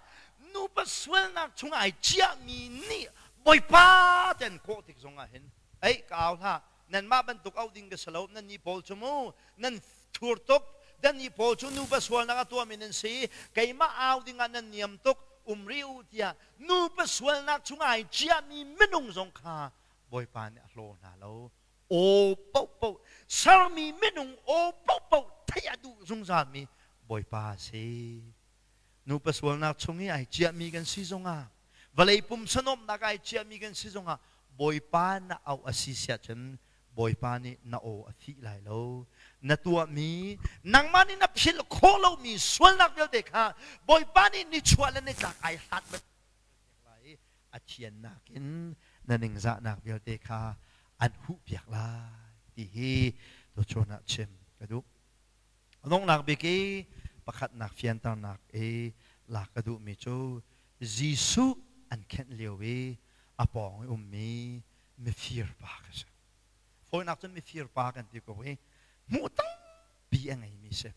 Nupa sualnak chung ai ciahmi nih Bawipa te an kawh tik zong ah hin, ei, ka au hlah, nanmah bantuk auh ding ka si lo, nan nih pawl cu mu nan thur tuk, nan nih pawl cu nupa sualnak a tuahmi nan si, keimah au ding ah nan niam tuk, um rih u tiah nupa sualnak chung ai ciahmi minung zong kha Bawipa nih a hlaw hna lo. Aw paohpaoh sermi minung aw paohpaoh theih a duh zungzalmi Bawipa a si. Nupa sualnak chung i ai ciahmi kan si zongah, vawlei pumsa nuamhnak ai ciahmi kan si zongah, Bawipa na auh a si siah cun Bawipa nih na aw a fih lai lo. Na tuahmi, nangmah nih na philh khawh lomi sualnak vialte kha Bawipa nih nichuah le nitlak ai hlat lai i a thiannak in na ningzahnak vialte kha an huhpiak lai ti hi tuchun ah chim ka duh. A donghnak bik i pakhatnak fianternak i lak ka duhmi cu Jesuh an khenh lio i a pawng i ummi mifir pa kha si. Fawinak cun mifir pa kan ti ko i hmuh tampi a ngeimi si.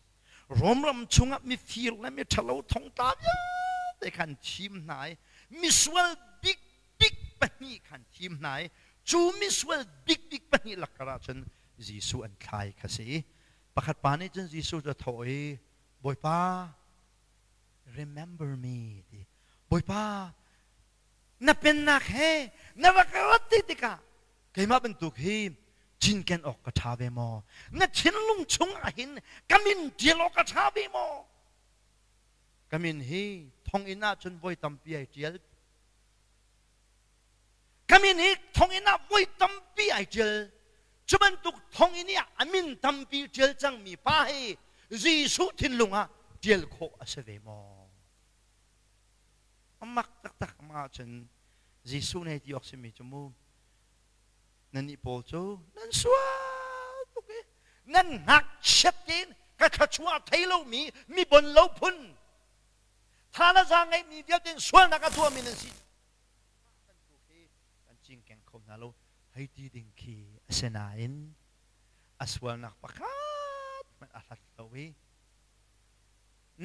Rom ram chungah mifir le miṭhalo thongtla vialte kha an thim hna i misual bikbik pahnih kha an thim hna i cu misual bikbik pahnih lakkar ah cun Jesuh an thlai kha si. Pakhat pa nih cun Jesuh cu a thawh i, Bawipa, remember me, ti. Bawipa, na pennak he na rak rat ti tikah keimah bantuk hi cinken awk ka ṭha ve maw? Na thinlung chung ah hin ka min ṭial awk ka ṭha ve maw? Ka min hi thonginn ah cun voi tampi ai ṭial. Ka min hi thonginn ah voi tampi ai ṭial. Cu bantuk thonginn i a min tampi ṭial cangmi pa hi Jesuh thinlung ah ṭial khawh a si ve maw? A mak taktak mah ahcun Jesuh nih ti awk simi cu mu nannih pawl cu nan sual tuk i nan ngakchiat tein ka thluachuah thei lomi mi bon lo phun tha le zaang ngeihmi vialte in sualnak a tuahmi nan si bantuk hi kan cingkeng kho hna lo hei ti ding khi a si nain a sualnak pakhat hmanh a hlat lo i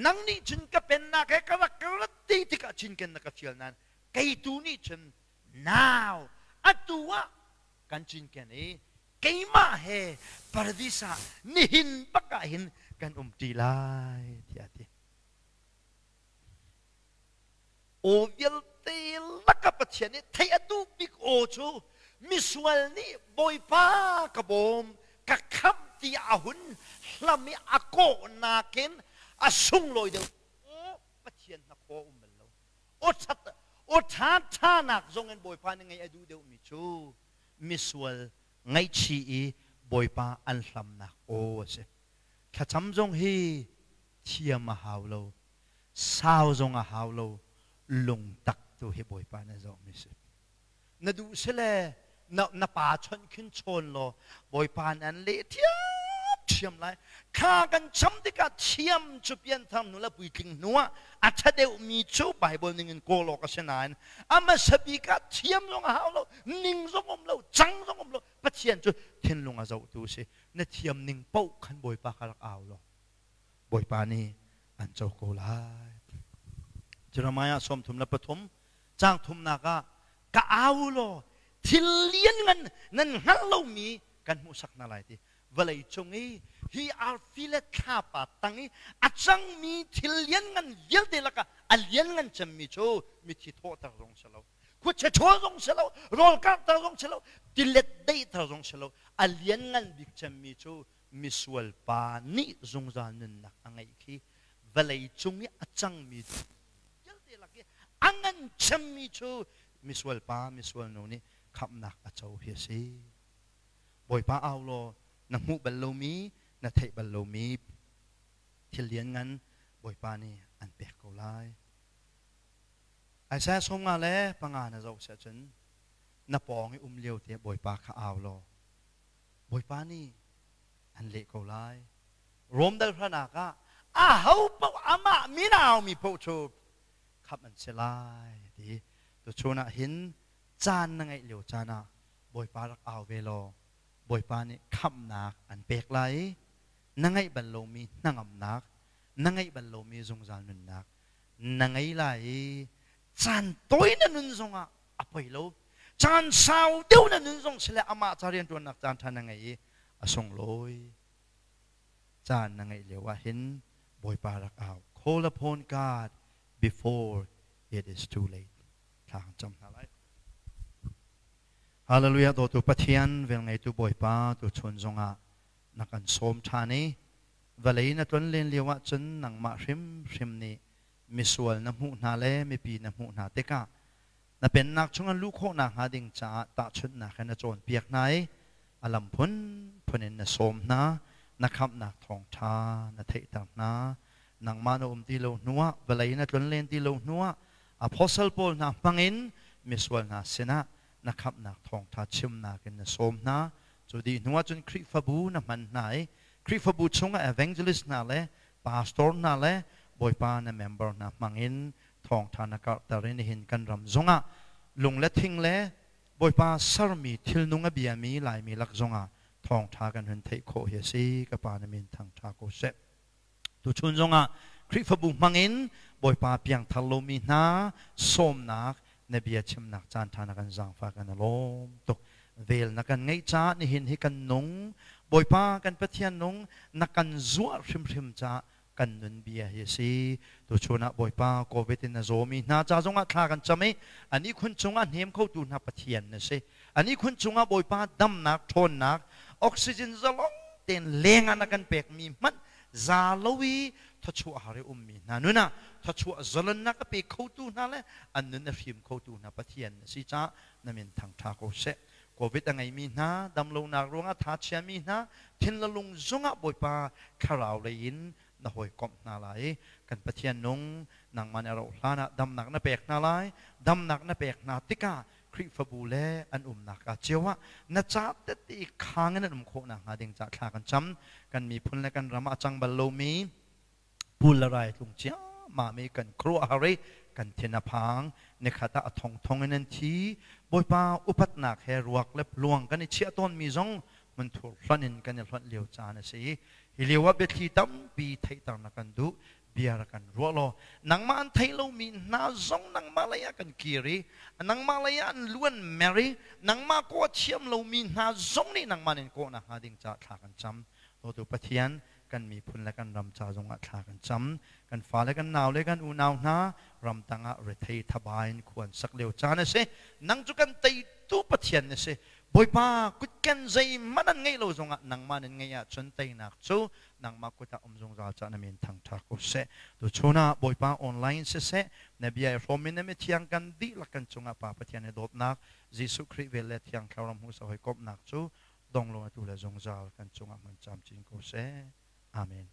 nang nih cun ka pennak he ka rak ka rat ti tikah cinken na ka fial nain kei tu nih cun now atu ah kan cinken i keimah he paradis ah nihin bak ah hin kan um ṭi lai tiah a ti. Aw vialte laka Pathian nih theih a duh bik aw cu misual nih Bawipa ka bawm ka khamh tiah a hun hlam i a kawhnak in a sunglawi deuh. Aw Pathian hnakhaw um bal lo. Aw ṭhat aw ṭha ṭhanak zong in Bawipa nih ngaih a duh deuhmi cu misual ngaihchih i Bawipa an hlamnak aw a si. Thlacam zong hi thiam a hau lo. Sau zong a hau lo. Lungtak tu hi Bawipa na zohmi si. Na duh si le na, na pa chawnh khin chawn law Bawipa nih an leh ṭhiamṭhiam lai. Thla kan cham tikah thiam cu pianthar hnu le puitling hnu ah a ṭha deuhmi cu Baibal ning in kawl awk a si nain a hmasa bik ah thiam zong a hau lo, ning zong um lo, cang zong um lo. Pathian cu thinlung a zohtu a si. Na thiam ning paoh khan Bawipa kha rak au law Bawipa nih an co ko lai. Jeremiah 33 caang thumnak ah ka au law thil lianngan nan hngalh lomi kan hmuhsak hna lai ti vawlei cung i hi arfi le thlapa tang i a cangmi thil lianngan vialte lakah a lianngan cemmi cu mithi thawhter zong si lo khuachia ṭhawl zong si lo rawl karhter zong si lo tilet deihter zong si lo a lianngan bik cemmi cu misual pa nih zungzal nunnak a ngeih khi vawlei cung i a cangmi vialte lak i a ngan cemmi cu misual pa misual nu nih khamhnak a co hi a si. Bawipa au law na hmuh bal lomi na theih bal lomi thil lianngan Bawipa nih an pek ko lai. Isaiah 55 na zoh si ahcun na pawng i um lio te Bawipa kha au law Bawipa nih an leh ko lai. Rom dal hranak ah aho paoh amah min a aumi paoh cu khamh an si lai ti. Tuchun ah hin caan na ngeih lio caan ah Bawipa rak au ve law Bawipa nih khamhnak an pek lai i na ngeih bal lomi hnangamnak, na ngeih bal lomi zungzal nunnak na ngei lai i caan tawi na nun zongah a poi lo. Caan sau deuh na nun zong sile amah ca rianṭuannak caan ṭha na ngei i a sunglawi. Caan na ngeih lio ah hin Bawipa rak au. Call upon God before it is too late. Thla kan cam hna lai. Hallelujah dawtu Pathian velngeitu Bawipa tu chun zongah na kan sawm ṭhan i vawlei na tlon len lio ah cun nangmah hrimhrim nih misual na hmuh hna le mipi na hmuh hna tikah na pennak chung an luh khawh nakhnga ding caah tahchunhnak in na cawnpiak hna i a lam phunphun in na sawm hna, na khamhnak thawngṭha na theihter hna. Nangmah na um ti lo hnuah, vawlei na tlonlen ti lo hnuah, apostle pawl hna hmangin misual hna sinah na khamhnak thawngṭha chimnak in na sawm hna. Cu dih hnuah cun Khrihfabu na hman hna i Khrihfabu chungah evangelist hna le pastor hna le Bawipa na member hna hmangin thawngṭha na karhter i nihin kan ram zongah lung le thing le Bawipa sermi thilnung a biami Laimi lak zongah thawngṭha kan hun theih khawh hi a si. Ka Pa na min thangṭha ko seh. Tuchun zongah Khrihfabu hmangin Bawipa piangthar lomi hna sawmnak na bia chimnak caanṭha na kan zaangfah kan i lawm tuk. Vel na kan ngeih caah nihin hi kan nung. Bawipa kan Pathian nung na kan zuah hrimhrim caah kan nun bia hi a si. Tuchun ah Bawipa COVID in a zawmi hna ca zongah thla kan cam i an ihkhun cungah hnem khotu hna Pathian na si. An ihkhun cungah Bawipa damnak, ṭhawnnak, oxygen zalong tein leng ah na kan pekmi hmanh za lo i thawchuah har i ummi hna nun ah thawchuah zalonnak a pe khotu hna le an nun a hrim khotu hna Pathian na si caah na min thangṭha ko seh. Covid a ngeimi hna, damlonak ruangah tha chiami hna, thin le lung zongah Bawipa thlarau lei in na hawikomh hna lai. Kan Pathian nung, nangmah nih a rauh hlan ah damnak na pek hna lai. Damnak na pek hna tikah Khrihfabu le an umnak ah cio ah na ca tete khang in an um khawh nakhnga ding caah thla kan cam. Kan miphun le kan ram ah a cang bal lomi pul le rai tlung ciammam i kan khuaruahhar i kan thin a phang. Nikhat ah a thongthong in an thi. Bawipa upatnak he ruak le luang kan i chiah tawnmi zong hmunthur hlonh in kan i hlonh lio caan a si. Hi lio ah biathli tampi theihter na kan duh. Bia rak kan ruah law nangmah an thei lomi hna zong nangmah lei ah kan kir i nangmah lei ah an luan mer i nangmah kawh a thiam lomi hna zong nih nangmah nin kawh nakhnga ding caah thla kan cam. Dawtu Pathian, kan miphun le kan ram ca zongah thla kan cam. Kan fale, kan naule, kan unau hna ramtang ah rethei thaba in khua an sak lio caan a si. Nang cu kan teitu Pathian na si. Bawipa, kutken zeihmanh an ngeih lo zongah nangmah nan ngeih ahcun teinak cu nangmah kut ah um zungzal caah na min thangṭha ko seh. Tuchun ah Bawipa online siseh, na bia i hrawm in na mithiang kan dihlak kan cungah Pa Pathian i dawtnak, Jesuh Khrih vel le Thiang Thlarau hmuhsak hawikomhnak cu dong lo atu le zungzal kan cungah hmun camcin ko seh. Amen.